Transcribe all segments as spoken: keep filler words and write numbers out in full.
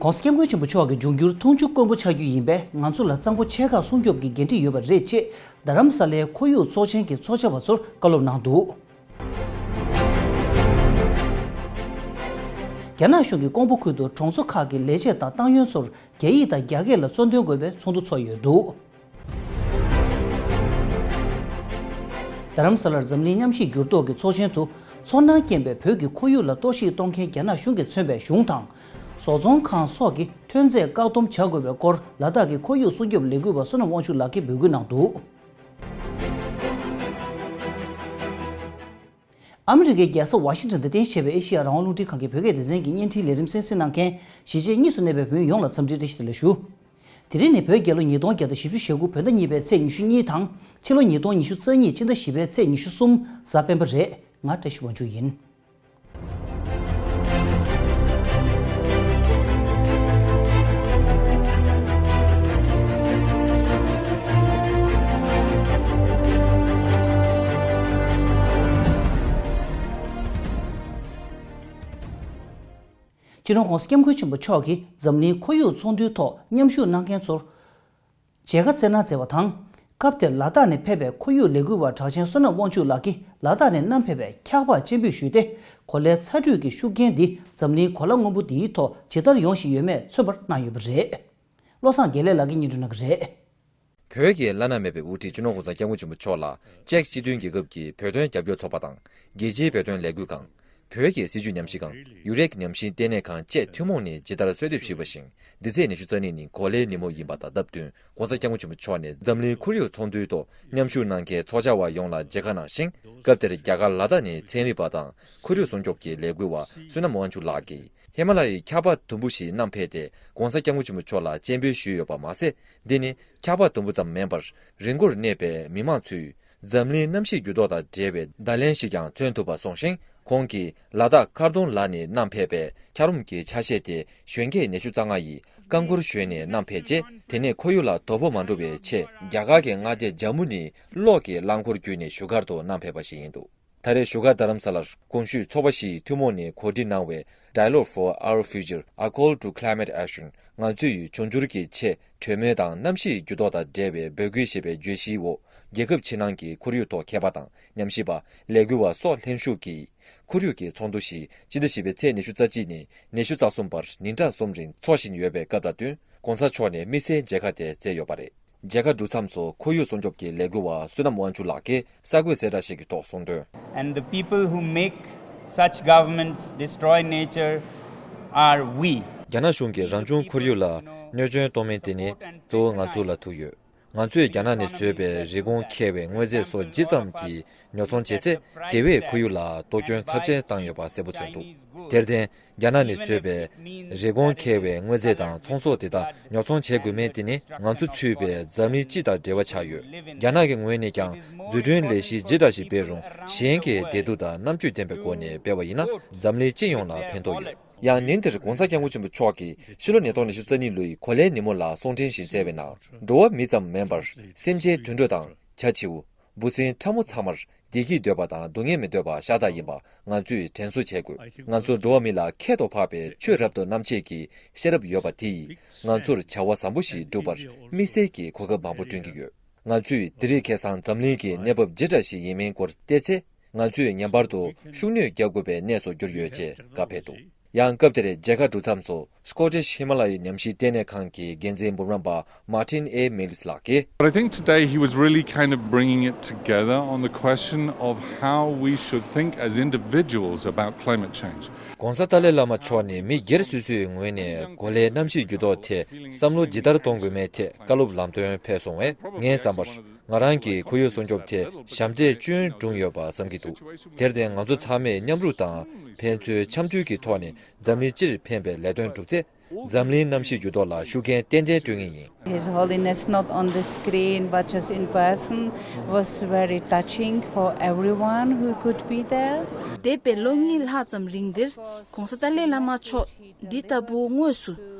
༸གོང་ས་༸སྐྱབས་མགོན་ཆེན་པོ་མཆོག་གིས་འབྱུང་འགྱུར་འཐུང་ཆུ་དཀོན་པོ་ཆགས་རྒྱུ་ཡིན་པས། ང་ཚོ་ལ་གཙང་པོ་ཆེ་ཁག་སྲུང་སྐྱོབ་ཀྱི་འགན་འཁྲི་ཡོད་པ་རེད་ཅེས་རྡ་རམ་ས་ལའི་ཁོར་ཡུག་ཚོགས་ཆེན་གྱི་ཚོགས་བཅར་བ་ཚོར་བཀའ་སློབ་གནང་འདུག་རྒྱ་ནག་གཞུང་གིས་ཀོང་པོ་ཁུལ་དུ་གྲོང་ཚོ་ཁག་གི་ལས་བྱེད་དང་ཏང་ཡོན་ཚོར་རྒྱ་ཡིག་དང་རྒྱ་སྐད་ལ་གཙོ་འདོན་དགོས་པའི་ཚོགས་འདུ་ཚོགས་ཡོད་འདུག་རྡ་རམ་ས་ལར་འཛམ་གླིང་གནམ་གཤིས་འགྱུར་ལྡོག་གི་ཚོགས་ཆེན་དུ། ཚོར་སྣང་སྐྱེན་པའི་བོད་ཀྱི་ཁོར་ཡུག་ལ་གཏོར་བཤིག་གཏོང་མཁན་རྒྱ་ནག་གཞུང་གིས་མཚོན་པའི་གཞུང་དང་། བཟོ་ཚོང་ཁང་སོགས་ཀྱིས་ཐོན་རྫས་བཀག་སྡོམ་བྱ་དགོས་པའི་སྐོར། ལ་དྭགས་ཀྱི་ཁོར་ཡུག་སྲུང་སྐྱོབ་ལས་འགུལ་བ་བསོད་ནམས་དབང་ཕྱུག་ལགས་ཀྱིས་འབོད་སྐུལ་གནང་འདུག་ཨ་མི་རི་ཀའི་རྒྱལ་ས་ཝ་ཤིང་ཊོན་དུ་རྟེན་གཞི་བྱས་པའི་ཨེ་ཤེ་ཡ་རང་དབང་རླུང་འཕྲིན་ཁང་གི་བོད་སྐད་སྡེ་ཚན་གྱི་བརྙན་འཕྲིན་ལས་རིམ་གསན་གཟིགས་གནང་མཁན་གཞིས་བྱེས་གཉིས་སུ་གནས་པའི་བོད་མི་ཡོངས་ལ་འཚམས་འདྲིའི་བཀྲ་ཤིས་བདེ་ལེགས་ཞུ། དེ་རིང་ནི་བོད་རྒྱལ་ལོ་ཉིས་སྟོང་བརྒྱ་དང་བཞི་བཅུ་ཞེ་དགུ་བོད་ཟླ་གཉིས་པའི་ཚེས་ཉི་ཤུ་གཉིས་དང་། ཕྱི་ལོ་ཉིས་སྟོང་ཉི་ཤུ་རྩ་གཉིས་སྤྱི་ཟླ་བཞི་པའི་ཚེས་ཉི་ཤུ་གསུམ་གཟའ་སྤེན་པ་རེད། ང་བཀྲ་ཤིས་དབང་ཕྱུག་ཡིན། སྤྱི་ནོར་༸གོང་ས་༸སྐྱབས་མགོན་ཆེན་པོ་མཆོག་གིས་འཛམ་གླིང་ཁོར་ཡུག་ཚོགས་འདུའི་ཐོག་མཉམ་ཞུགས་གནང་མཁན་ཚོར་མཇལ་ཁ་བསྩལ་གནང་མཛད་པ་དང་། སྐབས་དེར་ལ་དྭགས་ནས་ཕེབས་པའི་ཁོར་ཡུག་ལས་འགུལ་བ་གྲགས་ཅན་བསོད་ནམས་དབང་ཕྱུག་ལགས་ཀྱིས་ལ་དྭགས་ནས་བསྣམས་ཕེབས་པའི་འཁྱགས་ཕག་སྤྱན་འབུལ་ཞུས་ཏེ། གོ་ལའི་ཚ་དྲོད་ཀྱི་ཤུགས་རྐྱེན་འདི་འཛམ་གླིང་གོ་ལ་སྔོན་པོ་འདིའི་ཐོག་ཇི་ལྟར་ཡོང་བཞིན་ཡོད་མེད་མཚོན་པར་གནང་ཡོད་པ་རེད། བློ་བཟང་དགེ་ལེགས་ལགས་ཀྱིས་སྙན་སྒྲོན་གནང་གི་རེད། བོད་ཀྱི་བླ་ན་མེད་པའི་དབུ་ཁྲིད་སྤྱི་ནོར་༸གོང་ས་༸སྐྱབས་མགོན་ཆེན་པོ་མཆོག་ལ་ཅེཀ་སྤྱི་མཐུན་རྒྱལ་ཁབ་ཀྱི་བོད་དོན་རྒྱབ་སྐྱོར་ཚོགས་པ་དང་། རྒྱལ་སྤྱིའི་བོད་དོན་ལས་འགུལ་ཁང་། བོད་ཀྱི་སྲིད་བྱུས་ཉམས་ཞིབ་ཁང་། ཡུ་རེག་ཉམས་ཞིབ་ལྟེ་གནས་ཁང་བཅས་ཐུན་མོང་ནས་ཇི་ལྟར་གསོལ་འདེབས་ཞུས་པ་བཞིན། འདི་ཚེས་ཉི་ཤུ་རྩ་གཉིས་ནི་གོ་ལའི་ཉིན་མོ་ཡིན་པ་དང་སྟབས་བསྟུན། ༸གོང་ས་༸སྐྱབས་མགོན་ཆེན་པོ་མཆོག་ནས་འཛམ་གླིང་ཁོར་ཡུག་ཚོགས་འདུའི་ཐོག་མཉམ་ཞུགས་གནང་མཁན་ཚོགས་བཅར་བ་ཡོངས་ལ་མཇལ་ཁ་གནང་ཞིང་། སྐབས་དེར་རྒྱ་གར་ལ་དྭགས་ནས་ཚན་རིག་པ་དང་ཁོར་ཡུག་སྲུང་སྐྱོབ་ཀྱི་ལས་འགུལ་བ་བསོད་ནམས་དབང་ཕྱུག་ལགས་ཀྱིས། ཧི་མ་ལ་ཡའི་འཁྱགས་པ་དུམ་བུ་ཞིག་བསྣམས་ཕེབས་ཏེ། ༸གོང་ས་༸སྐྱབས་མགོན་ཆེན་པོ་མཆོག་ལ་སྤྱན་འབུལ་ཞུས་ཡོད་པ་མ་ཟད། འདི་ནི་འཁྱགས་པ་དུམ་བུ་ཙམ་མིན་པར། རི་མགོར་གནས་པའི་མི་མང་ཚོས་འཛམ་གླིང་གནམ་གཤིས་འགྱུར་ལྡོག་དང་འབྲེལ་བའི་བརྡ་ལན་ཞིག་ཀྱང་མཚོན་ཐུབ་པ་གསུངས་ཤིང་། ཁོང་གིས་ལ་དྭགས་མཁར་གདོང་ལ་ནས་བསྣམས་ཕེབས་པའི་འཁྱགས་རོམ་གྱི་ཆ་ཤས་དེ་གཞོན་སྐྱེས་ཉི་ཤུ་རྩ་ལྔ་ཡིས་རྐང་འཁོར་ཞོན་ནས་བསྣམས་ཕེབས་རྗེས། དེ་ནས་ཁོར་ཡུག་ལ་དོ་ཕོག་མ་འགྲོ་བའི་ཆེད། རྒྱ་གར་གྱི་མངའ་སྡེ་ཇམ་མུ་ནས་གློག་གི་རླངས་འཁོར་བརྒྱུད་ནས་བཞུགས་སྒར་དུ་བསྣམས་ཕེབས་པ་ཞིག་ཡིན་འདུག་ད་རེས་བཞུགས་སྒར་རྡ་རམ་ས་ལར་གོང་ཞུས་ཚོགས་པ་བཞིས་ཐུན་མོང་ནས་གོ་སྒྲིག་གནང་བའི་Dialogue for Our Future, A Call to Climate Action, ང་ཚོས་འབྱུང་འགྱུར་གྱི་ཆེད་གྲོས་མོལ་དང་གནམ་གཤིས་འགྱུར་ལྡོག་དང་འབྲེལ་བའི་འབོད་སྐུལ་ཞེས་པའི་བརྗོད་གཞིའི་འོག་རྒྱལ་ཁབ་ཕྱི་ནང་གི་ཁོར་ཡུག་ཐོག་མཁས་པ་དང་ཉམས་ཞིབ་པ། ལས་འགུལ་བ་སོགས་ལྷན་ཞུགས་ཀྱིས་ཁོར་ཡུག་གི་ཚོགས་འདུ་ཞིག་སྤྱི་ཟླ་བཞི་པའི་ཚེས་ཉི་ཤུ་རྩ་གཅིག་ནས་ཉི་ཤུ་རྩ་གསུམ་བར་ཉིན་གྲངས་གསུམ་རིང་འཚོགས་བཞིན་ཡོད་པའི་སྐབས་དང་བསྟུན། ༸གོང་ས་མཆོག་ནས་དམིགས་བསལ་མཇལ་ཁ་དེ་བསྩལ་ཡོད་པ་རེད། མཇལ་ཁ་གྲུབ་མཚམས་སུ་ཁོར་ཡུག་སྲུང་སྐྱོབ་ཀྱི་ལས་འགུལ་བ་བསོད་ནམས་དབང་ཕྱུག་ལགས་ཀྱིས་གསར་འགོད་གསལ་བསྒྲགས་ཤིག་གི་ཐོག་གསུངས་དོན། And the people who make such governments destroy nature are we. རྒྱ་ནག་གཞུང་གིས་རང་བྱུང་ཁོར་ཡུག་ལ་གནོད་སྐྱོན་གཏོང་མིན་དེ་ནི་གཙོ་བོ་ང་ཚོ་ལ་ཐུག་ཡོད། ང་ཚོས་རྒྱ་ནག་ནས་བཟོས་པའི་རི་གོང་ཁེལ་བའི་དངོས་རྫས་སོགས་ཇི་ཙམ་གྱིས་ཉོ་ཚོང་བྱེད་ཚེ། དེ་བས་ཁོར་ཡུག་ལ་གཏོར་སྐྱོན་ཚབས་ཆེན་བཏང་ཡོད་པ་གསལ་པོ་མཚོན་འདུག་དེར་བརྟེན། རྒྱ་ནག་ནས་བཟོས་པའི་རི་གོང་ཁེལ་བའི་དངོས་རྫས་དང་ཚོང་ཟོག་དེ་དག་ཉོ་ཚོང་བྱེད་དགོས་མིན་དེ་ནི་ང་ཚོ་ཚུད་པའི་འཛམ་གླིང་སྤྱི་དང་འབྲེལ་བ་ཆགས་ཡོད། རྒྱ་ནག་གི་ངོས་ནས་ཀྱང་འཛུགས་སྐྲུན་ལས་གཞི་ཇི་འདྲ་ཞིག་སྤེལ་རུང་། གཞན་གྱིས་བདེ་སྡུག་དང་རྣམ་དཔྱོད་ལྡན་པའི་སྒོ་ནས་སྤེལ་བ་ཡིན་ན། འཛམ་གླིང་སྤྱི་ཡོངས་ལ་ཕན་ཐོགས་ཡོད། ཡང་ཉིན་དེར་༸གོང་ས་༸སྐྱབས་མགོན་ཆེན་པོ་མཆོག་གིས་ཕྱི་ལོ་ཉིས་སྟོང་ཉི་ཤུ་རྩ་གཉིས་ལོའི་གོ་ལའི་ཉིན་མོ་ལ་གསུང་འཕྲིན་ཞིག་བསྩལ་བའི་ནང་། འགྲོ་བ་མི་ཙམ་མིན་པར་སེམས་ཅན་དུད་འགྲོ་དང་བྱ་བྱིའུ། འབུ་སྲིན་ཕྲ་མོ་ཚང་མར་བདེ་སྐྱིད་འདོད་པ་དང་སྡུག་བསྔལ་མི་འདོད་པ་ཤ་སྟག་ཡིན་པ་ང་ཚོས་དྲན་གསོ་བྱེད་དགོས། ང་ཚོ་འགྲོ་བ་མི་ལ་ཁྱད་དུ་འཕགས་པའི་ཆོས་རབ་ཏུ་རྣམ་འབྱེད་ཀྱི་ཤེས་རབ་ཡོད་པ་དེ་ཡིས་ང་ཚོར་བྱ་བ་བཟང་པོ་ཞིག་བསྒྲུབ་པར་དམིགས་བསལ་གྱི་གོ་སྐབས་མང་པོ་བསྐྲུན་གྱི་ཡོད། ང་ཚོས་དེ་རིང་ཁ་སང་འཛམ་གླིང་གི་གནས་བབ་ཇི་འདྲ་ཞིག་ཡིན་མིན་སྐོར་བལྟས་ཚེ། ང་ཚོས་ངེས་པར་དུ་ཤུགས་སྣོན་རྒྱག་དགོས་པའི་གནས་སུ་གྱུར་ཡོད་ཅེས་བཀའ་ཕེབས་འདུག་ཡང་སྐབས་དེར་མཇལ་ཁ་གྲུབ་མཚམས་སུ་Scottish Himalaya ཉམས་ཞིབ་ལྟེ་གནས་ཁང་གི་འགན་འཛིན་འབུམ་རམས་པ་Martin A Mills ལགས་ཀྱིས། But I think today he was really kind of bringing it together on the question of how we should think as individuals about climate change. ༸གོང་ས་ཏཱ་ལའི་བླ་མ་མཆོག་ནས་མི་སྒེར་སོ་སོའི་ངོས་ནས་གོ་ལའི་གནམ་གཤིས་འགྱུར་ལྡོག་ཐད་བསམ་བློ་ཇི་ལྟར་གཏོང་དགོས་མིན་ཐད་བཀའ་སློབ་ལམ་སྟོན་ཕེབས་སོང་བས། ངའི་བསམ་པར། ང་རང་གིས་ཁོར་ཡུག་སྲུང་སྐྱོབ་ཐད་ཞབས་འདེགས་ཅུང་བསྒྲུངས་ཡོད་པ་བསམ་གྱི་འདུག་དེར་བརྟེན་ང་ཚོ་ཚང་མས་མཉམ་རུབ་དང་ཕན་ཚུན་འཆམ་མཐུན་གྱི་ཐོག་ནས་འཛམ་གླིང་སྤྱིར་ཕན་པའི་ལས་དོན་བསྒྲུབས་ཚེ། འཛམ་གླིང་གནམ་གཤིས་འགྱུར་ལྡོག་ལ་ཤུགས་རྐྱེན་ཏན་ཏན་སྤྲོད་ངེས་ཡིན། His Holiness, not on the screen but just in person, was very touching for everyone who could be there. འདས་པའི་ལོ་གཉིས་ལྷག་ཙམ་རིང་འདིར་༸གོང་ས་ཏཱ་ལའི་བླ་མ་མཆོག་འདི་ལྟ་བུ་དངོས་སུ་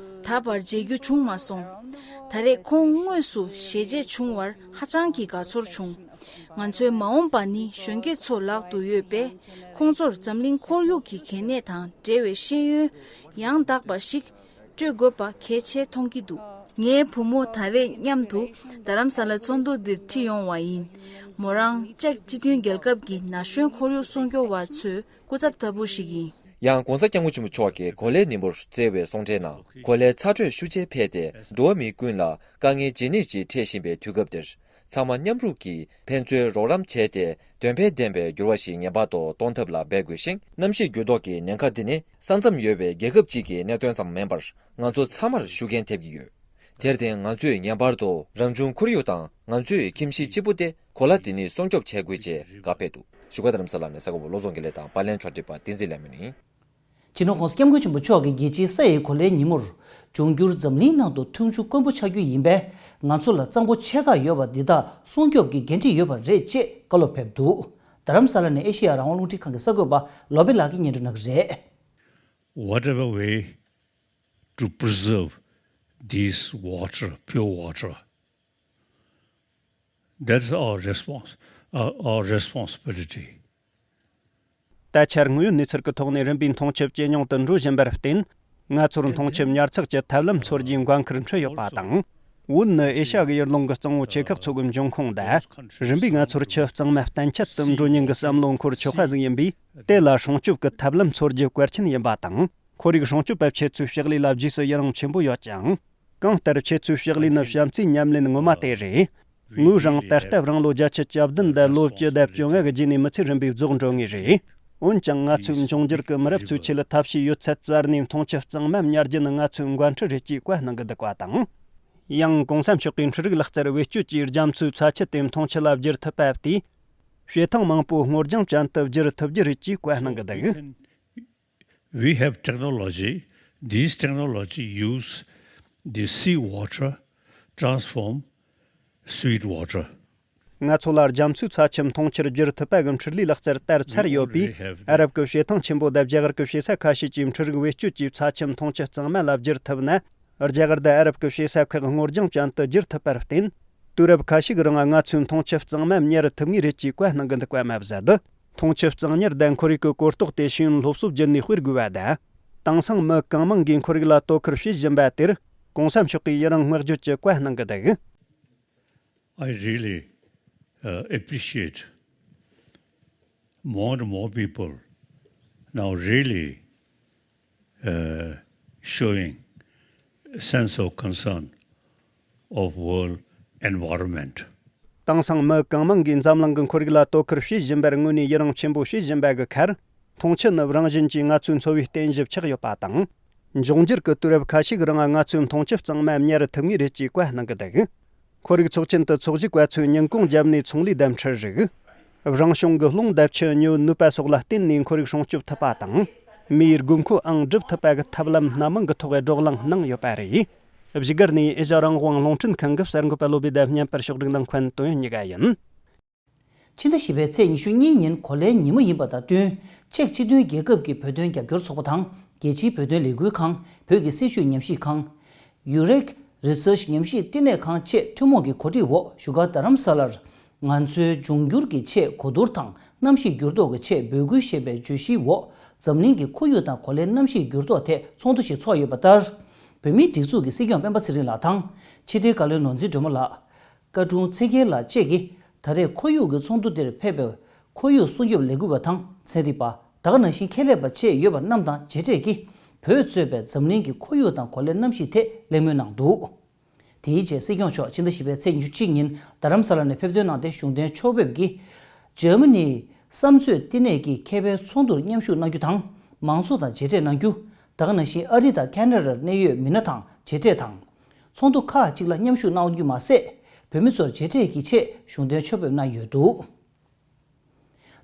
ད་བར་མཇལ་རྒྱུ་བྱུང་མ་སོང་། ད་རེས་ཁོང་དངོས་སུ་ཞལ་མཇལ་བྱུང་བར་ཧ་ཅང་གི་དགའ་ཚོར་བྱུང་། ང་ཚོའི་མ་འོངས་པ་ནི་གཞོན་སྐྱེས་ཚོ་ལག་ཏུ་ཡོད་པས། ཁོང་ཚོར་འཛམ་གླིང་ཁོར་ཡུག་གི་གལ་གནད་དང་འབྲེལ་བའི་ཤེས་ཡོན་ཡང་དག་པ་ཞིག་ སྤྲོད་དགོས་པ་གལ་ཆེ་མཐོང་གི་འདུག་ངའི་བུ་མོ་དང་རེས་མཉམ་དུ་རྡ་རམ་ས་ལ་ཚོགས་འདུ་འདིར་ཁྲིད་ཡོང་བ་ཡིན། མོ་རང་ཅེཀ་སྤྱི་མཐུན་རྒྱལ་ཁབ་ཀྱི་ན་གཞོན་ཁོར་ཡུག་སྲུང་སྐྱོབ་པ་ཚོའི་སྐུ་ཚབ་ལྟ་བུ་ཞིག་ཡིན། ཡང་༸གོང་ས་༸སྐྱབས་མགོན་ཆེན་པོ་མཆོག་གིས་གོ་ལའི་ཉིན་མོར་བསྩལ་བའི་གསུང་འཕྲིན་ནང་གོ་ལའི་ཚ་དྲོད་ཤུགས་ཆེ་འཕེལ་ཏེ་འགྲོ་བ་མི་ཀུན་ལ་དཀའ་ངལ་ཇེ་སྣེ་ཅིག་འཕྲད་བཞིན་པའི་དུས་སྐབས་འདིར། ཚང་མ་མཉམ་རུབ་ཀྱིས་ཕན་ཚུན་རོགས་རམ་བྱས་ཏེ་དོན་ཕན་ལྡན་པའི་འགྱུར་བ་ཞིག་ངེས་པར་དུ་གཏོང་ཐབས་ལ་འབད་དགོས་ཤིང་། གནམ་གཤིས་འགྱུར་ལྡོག་གི་ཉེན་ཁ་འདི་ནི་ས་མཚམས་ཡོད་པའི་རྒྱལ་ཁབ་ཅིག་གི་གནད་དོན་ཙམ་མིན་པར་ང་ཚོ་ཚང་མར་ཤུགས་རྐྱེན་ཐེབས་ཀྱི་ཡོད། དེར་བརྟེན་ང་ཚོས་ངེས་པར་དུ་རང་བྱུང་ཁོར་ཡུག་དང་ང་ཚོའི་ཁྱིམ་གཞིས་གཅིག་པུ་སྟེ་གོ་ལ་འདི་ནི་སྲུང་སྐྱོབ་བྱེད་དགོས་ཅེས་བཀའ་ཕེབས་འདུག་བཞུགས་སྒར་རྡ་རམ་ས་ལ་ནས་གསར་འགོད་པ་བློ་བཟང་དགེ་ལེགས་དང་པར་ལེན་ཕྱོགས་སྒྲིག་པ་བསྟན་འཛིན་ལས་མོན་ཡིན། སྤྱི་ནོར་༸གོང་ས་༸སྐྱབས་མགོན་ཆེན་པོ་མཆོག་གིས་རྒྱལ་སྤྱིའི་ས་ཡི་གོ་ལའི་ཉིན་མོར་འབྱུང་འགྱུར་འཛམ་གླིང་ནང་དུ་མཐུན་འཇུག་དཀོན་པོ་ཆགས་རྒྱུ་ཡིན་པས། ང་ཚོ་ལ་གཙང་པོ་ཆེ་ཁག་ཡོད་པ་འདི་དག་སྲུང་སྐྱོབ་ཀྱི་འགན་འཁྲི་ཡོད་པ་རེད་ཅེས་བཀའ་སློབ་ཕེབས་འདུག་རྡ་རམ་ས་ལ་ནས་ཨེ་ཤེ་ཡ་རང་དབང་རླུང་འཕྲིན་ཁང་གི་གསར་འགོད་པ་བློ་བྷེ་ལགས་ཀྱིས་སྙན་སྒྲོན་གནང་གི་རེད། Whatever way to preserve this water, pure water, that's our response, our, our responsibility. ད་ཆར་དངོས་ཡོད་གནས་ཚུལ་གྱི་ཐོག་ནས་རིམ་པས་འཐུང་ཆུ་ཇེ་ཉུང་དུ་འགྲོ་བཞིན་པར་བརྟེན། ང་ཚོར་འཐུང་ཆུ་ཉར་ཚགས་ཀྱི་ཐབས་ལམ་འཚོལ་རྒྱུའི་འགན་ཁུར་འཁྲི་ཡོད་པ་དང་། བོད་ནི་ཨེ་ཤ་ཡའི་ཡུལ་ལུང་གི་གཙང་བོ་ཆེ་ཁག་ཚོ་གི་འབྱུང་ཁུངས་དེ། རིམ་པས་ང་ཚོར་ཆུ་གཙང་མ་བརྟན་ཁྱད་དུ་འགྲོ་ཉེན་གྱི་བསམ་བློ་འཁོར་ཆོག་པ་ཟིག་ཡིན་པས། དེ་ལ་སྲུང་སྐྱོབ་ཀྱི་ཐབས་ལམ་འཚོལ་རྒྱུ་གལ་ཆེན་ཡིན་པ་དང་། ཁོར་ཡུག་སྲུང་སྐྱོབ་པ་ཁྱེད་ཚོའི་ཕྱག་ལས་ལ་རྗེས་སུ་ཡི་རང་ཆེན་པོ་ཡོད་ཅིང་། གང་ལྟར་ཁྱེད་ཚོའི་ཕྱག་ལས་ནི་བྱམས་བརྩེའི་ཉམས་ལེན་ངོ་མ་དེ་རེད། ངོས་རང་ད་ལྟ་རང་ལོ་བརྒྱད་ཅུ་གྱ་བདུན་དང་ལོ་བཅུ་དང་བཅོ་ལྔ་གི་རྗེས་ནས་མི་ཚེ་རིམ་པས་རྫོགས་འགྲོ་ངེས་རེད། འོན་ཀྱང་ང་ཚོའི་འབྱུང་འགྱུར་གྱི་མི་རབས་ཚོའི་ཆེད་ལ་ཐབས་ཤེས་ཡོད་ཚད་བཙལ་ནས་འཐུང་ཆུ་གཙང་མ་ཉར་རྒྱུ་ནི་ང་ཚོའི་འགན་འཁྲི་རེད་ཅེས་བཀའ་གནང་གི་འདུག་པ་དང་། ཡང་༸གོང་ས་མཆོག་གིས་འཕྲུལ་རིག་ལག་རྩལ་བེད་སྤྱོད་ཀྱིས་རྒྱ་མཚོའི་ཚྭ་ཆུ་དེ་འཐུང་ཆུ་ལ་བསྒྱུར་ཐུབ་པ་དེས། བྱེ་ཐང་མང་པོ་སྔོ་ལྗང་ཅན་དུ་བསྒྱུར་ཐུབ་རྒྱུ་རེད་ཅེས་བཀའ་གནང་གི་འདུག We have technology. These technology use the sea water, transform sweet water. ང་ཚོ་ལ་རྒྱ་མཚོའི་ཚྭ་ཆུ་འཐུང་ཆུར་བསྒྱུར་ཐུབ་པ་གི་འཕྲུལ་ལས་ལག་རྩལ་དར་ཚར་ཡོད་པས། ཨ་རབ་ཀྱི་བྱེ་ཐང་ཆེན་པོ་དང་རྒྱ་གར་གྱི་བྱེ་ས་ཁ་ཤས་ཀྱིས་འཕྲུལ་རིག་བེད་སྤྱོད་ཀྱིས་ཚྭ་ཆུ་འཐུང་ཆུ་གཙང་མ་ལ་བསྒྱུར་ཐུབ་ན། རྒྱ་གར་དང་ཨ་རབ་ཀྱི་བྱེ་ས་ཁག་སྔོ་ལྗང་ཅན་དུ་བསྒྱུར་ཐུབ་པར་བརྟེན། དུས་རབས་ཁ་ཤས་ཀྱི་རིང་ང་ཚོས་འཐུང་ཆུ་གཙང་མ་ཉར་ཐུབ་ངེས་རེད་ཅེས་བཀའ་གནང་གི་འདུག་པ་མ་ཟད། འཐུང་ཆུ་གཙང་ཉར་དང་ཁོར་ཡུག་གི་གོ་རྟོགས་དེ་ཤེས་ཡོན་སློབ་གསོ་བརྒྱུད་ནས་སྤེལ་དགོས་པ་དང་། དེང་སང་མི་གང་མང་གིས་ཁོར་ཡུག་ལ་དོ་ཁུར་བྱེད་བཞིན་པ་དེར་༸གོང་ས་མཆོག་གིས་ཡི་རང་བསྔགས་བརྗོད་ཀྱི་བཀའ་གནང་གི་འདུག I really, uh, appreciate more and more people now really, uh, showing sense of concern of world environment. དེང་སང་མི་གང་མང་གིས་འཛམ་གླིང་གི་ཁོར་ཡུག་ལ་དོ་ཁུར་བྱེད་བཞིན་པར་དངོས་ནས་ཡི་རང་ཆེན་པོ་བྱེད་བཞིན་པ་གི་ཁར། འཐུང་ཆུ་ནི་རང་བཞིན་གྱིས་ང་ཚོའི་འཚོ་བའི་རྟེན་གཞི་ཆགས་ཡོད་པ་དང་། འབྱུང་འགྱུར་གྱི་དུས་རབས་ཁ་ཤས་ཀྱི་རིང་ང་ཚོས་འཐུང་ཆུ་གཙང་མ་ཉར་ཐུབ་ངེས་རེད་ཅེས་བཀའ་གནང་གི་འདུག་ཁོར་ཡུག་ཚོགས་ཆེན་དུ་ཚོགས་ཞུགས་པ་ཚོས་ཉིན་གུང་བརྒྱབ་ནས་ཚོང་ལས་དང་འཕྲུལ་རིག་རང་བྱུང་གི་རླུང་དང་ཆུ་ཉོ་ནུས་པ་སོགས་ལ་བརྟེན་ནས་ཁོར་ཡུག་སྲུང་སྐྱོབ་ཐུབ་པ་དང་། མིའི་དགོས་མཁོའང་སྒྲུབ་ཐུབ་པ་གི་ཐབས་ལམ་སྣ་མང་གི་ཐོག་བགྲོ་གླེང་གནང་ཡོད་པ་རེད། བཞུགས་སྒར་ནས་ཨེ་ཤ་ཡ་རང་དབང་རླུང་འཕྲིན་ཁང་གི་གསར་འགོད་པ་བློ་བྷེ་དང་བརྙན་པར་ཕྱོགས་སྒྲིག་གནང་མཁན་དོན་ཡོད་ཉི་ག་ཡིན། ཕྱི་ཟླ་བཞི་པའི་ཚེས་ཉི་ཤུ་གཉིས་ཉིན་གོ་ལའི་ཉིན་མོ་ཡིན་པ་དང་བསྟུན། ཅེཀ་སྤྱི་མཐུན་རྒྱལ་ཁབ་ཀྱི་བོད་དོན་རྒྱབ་སྐྱོར་ཚོགས་པ་དང་རྒྱལ་སྤྱིའི་བོད་དོན་ལས་འགུལ་ཁང་། བོད་ཀྱི་སྲིད་བྱུས་ཉམས་ཞིབ་ཁང་། Urek Research ཉམས་ཞིབ་བསྟི་གནས་ཁང་བཅས་ཐུན་མོང་གི་གོ་སྒྲིག་འོག་བཞུགས་སྒར་རྡ་རམ་ས་ལར། ང་ཚོའི་འབྱུང་འགྱུར་གྱི་ཆེད་གོ་བསྡུར་དང་གནམ་གཤིས་འགྱུར་ལྡོག་གི་ཆེད་འབོད་སྐུལ་ཞེས་པའི་བརྗོད་གཞིའི་འོག་འཛམ་གླིང་གི་ཁོར་ཡུག་དང་གོ་ལའི་གནམ་གཤིས་འགྱུར་ལྡོག་ཐད་ཚོགས་འདུ་ཞིག་ཚོགས་ཡོད་པ་ལྟར། བོད་མིའི་སྒྲིག་འཛུགས་ཀྱི་སྲིད་སྐྱོང་སྤེན་པ་ཚེ་རིང་ལགས་དང་། ཕྱི་དྲིལ་བཀའ་བློན་ནོར་འཛིན་སྒྲོལ་མ་ལགས། བཀའ་དྲུང་ཚེ་རྒྱལ་ལགས་བཅས་ཀྱིས་ད་རེས་ཁོར་ཡུག་གི་ཚོགས་འདུ་དེར་ཕེབས་པའི་ཁོར་ཡུག་སྲུང་སྐྱོབ་ལས་འགུལ་བ་དང་ཚན་རིག་པ། ད་ག་ནང་བཞིན་ཁྱད་ལས་པ་བཅས་ཡོད་པ་རྣམས་དང་མཇལ་འཕྲད་ཀྱིས། བོད་གཙོས་པའི་འཛམ་གླིང་གི་ཁོར་ཡུག་དང་གོ་ལའི་གནམ་གཤིས་ཐད་གླེང་མོལ་གནང་འདུག་དེའི་རྗེས་སྲིད་སྐྱོང་མཆོག་ཕྱི་ཟླ་བཞི་པའི་ཚེས་ཉི་ཤུ་གཅིག་ཉིན་རྡ་རམ་ས་ལ་ནས་ཕེབས་ཐོན་གནང་སྟེ། གཞུང་དོན་ཕྱོགས་ཕེབས་ཀྱིས་འཇར་མ་ནིའི་བསམ་མཛོད་བསྟི་གནས་ཀྱི་མཁས་པའི་ཚོགས་འདུར་མཉམ་ཞུགས་གནང་རྒྱུ་དང་། མང་ཚོགས་དང་མཇལ་འཕྲད་གནང་རྒྱུ། ད་ག་ནང་བཞིན་ཨ་རི་དང་ཁ་ན་ཌར་གནད་ཡོད་མི་སྣ་དང་མཇལ་འཕྲད་དང་། ཚོགས་འདུ་ཁག་ཅིག་ལ་མཉམ་ཞུགས་གནང་རྒྱུ་མ་ཟད། བོད་མི་ཚོར་མཇལ་འཕྲད་ཀྱི་ཆེད་གཞུང་དོན་ཕྱོགས་ཕེབས་གནང་ཡོད་འདུག་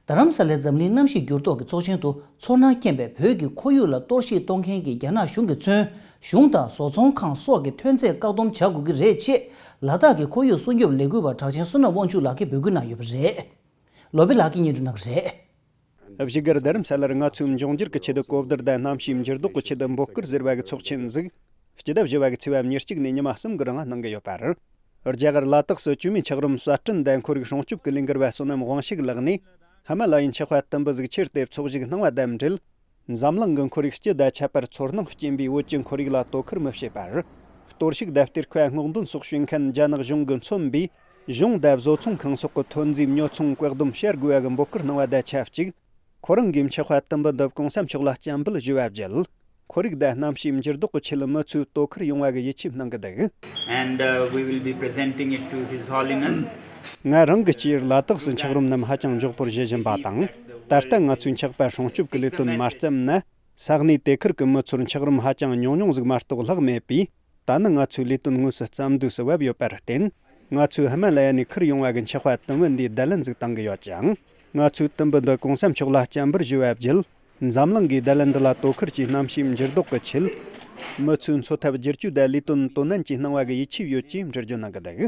རྡ་རམ་ས་ལའི་འཛམ་གླིང་གནམ་གཤིས་འགྱུར་ལྡོག་གི་ཚོགས་ཆེན་དུ་ཚོར་སྣང་སྐྱེན་པའི་བོད་ཀྱི་ཁོར་ཡུག་ལ་གཏོར་བཤིག་གཏོང་མཁན་གྱི་རྒྱ་ནག་གཞུང་གིས་མཚོན། གཞུང་དང་བཟོ་ཚོང་ཁང་སོགས་ཀྱི་ཐོན་རྫས་བཀག་སྡོམ་བྱ་དགོས་ཀྱི་རེད་ཅེས། ལ་དྭགས་ཀྱི་ཁོར་ཡུག་སྲུང་སྐྱོབ་ལས་འགུལ་བ་གྲགས་ཅན་བསོད་ནམས་དབང་ཕྱུག་ལགས་ཀྱིས་འབོད་སྐུལ་གནང་ཡོད་པ་རེད། ལོ་པི་ལགས་ཀྱིས་སྙན་སྒྲོན་གནང་གི་རེད། བཞུགས་སྒར་རྡ་རམ་ས་ལར་ང་ཚོས་འབྱུང་འགྱུར་གྱི་ཆེད་དུ་གོ་བསྡུར་དང་གནམ་གཤིས་འགྱུར་ལྡོག་གི་ཆེད་དུ་འབོད་སྐུལ་ཟེར་བ་གི་ཚོགས་ཆེན་ཟིག་སྤྱི་ཟླ་བཞི་བ་གི་ཚེས་པ་ཉེར་གཅིག་ནས་ཉི་མ་གསུམ་གི་རིང་གནང་གི་ཡོད་པ་རེད། རྒྱ་གར་ལ་དྭགས་སུ་བཅོས་མའི་འཁྱགས་རོམ་གསར་སྐྲུན་དང་ཁོར་ཡུག་སྲུང་སྐྱོབ་ཀྱི་ལས་འགུལ་བ་བསོད་ནམས་དབང་ཕྱུག་ལགས་ནས། ཧི་མ་ལ་ཡའི་མཆེད་ཁ་དུམ་བུ་ཟིག་ཁྱེར་ཏེ་ཚོགས་ཞུགས་གནང་བ་དང་འབྲེལ། འཛམ་གླིང་གི་ཁོར་ཡུག་སྤྱི་དང་ཁྱད་པར་ཚོར་སྣང་སྐྱེན་པའི་བོད་ཀྱི་ཁོར་ཡུག་ལ་དོ་ཁུར་མི་བྱེད་པར། གཏོར་བཤིག་དང་གཏེར་ཁ་སྔོག་འདོན་སོགས་བྱེད་མཁན་རྒྱ་ནག་གཞུང་གིས་མཚོན་པའི་གཞུང་དང་བཟོ་ཚོང་ཁང་སོགས་ཀྱི་ཐོན་རྫས་ཉོ་ཚོང་བཀག་སྡོམ་བྱ་དགོས་པ་གི་འབོད་སྐུལ་གནང་བ་དང་ཆབས་ཅིག་ཁོ་རང་གིས་མཆེད་ཁ་དུམ་བུ་འདི་གོང་ས་མཆོག་ལ་སྤྱན་འབུལ་ཞུ་བ་བརྒྱུད། ཁོར་ཡུག་དང་གནམ་གཤིས་འགྱུར་ལྡོག་གི་ཆེད་མི་ཚོས་དོ་ཁུར་ཡོང་བ་གི་ཡིད་ཆེས་གནང་གི་འདུག And, uh, we will be presenting it to His Holiness. ང་རང་གི་སྤྱིར་ལ་དྭགས་སུ་འཁྱགས་རོམ་རྣམས་ཧ་ཅང་མགྱོགས་པོར་བཞུ་བཞིན་པ་དང་། ད་ལྟ་ང་ཚོས་འཁྱགས་པ་སྲུང་སྐྱོབ་ཀྱི་ལས་དོན་མ་བརྩམས་ན། ས་གནས་དེ་ཁུལ་གྱི་མི་ཚོར་འཁྱགས་རོམ་ཧ་ཅང་ཉུང་ཉུང་ཟིག་མ་གཏོགས་ལྷག་མེད་པས། ད་ནི་ང་ཚོའི་ལས་དོན་དངོས་སུ་རྩ་མདུད་སུ་བབས་ཡོད་པར་བརྟེན། ང་ཚོས་ཧི་མ་ལ་ཡ་ནས་ཁུར་ཡོང་བ་གི་མཆེད་ཁ་དུམ་བུ་འདིའི་བརྡ་ལན་ཟིག་བཏང་གི་ཡོད་ཅིང་། ང་ཚོས་དུམ་བུ་འདི་གོང་ས་མཆོག་ལ་སྤྱན་འབུལ་ཞུ་བ་བརྒྱུད། འཛམ་གླིང་གིས་བརྡ་ལན་འདི་ལ་དོ་ཁུར་གྱིས་གནམ་གཤིས་འགྱུར་ལྡོག་གི་ཆེད། མི་ཚོའི་འཚོ་ཐབས་བསྒྱུར་བཅོས་དང་ལས་དོན་དོ་ནན་གྱིས་གནང་བ་གི་ཡིད་ཆེས་ཡོད་ཅེས་འགྲེལ་བརྗོད་གནང་གི་འདུག་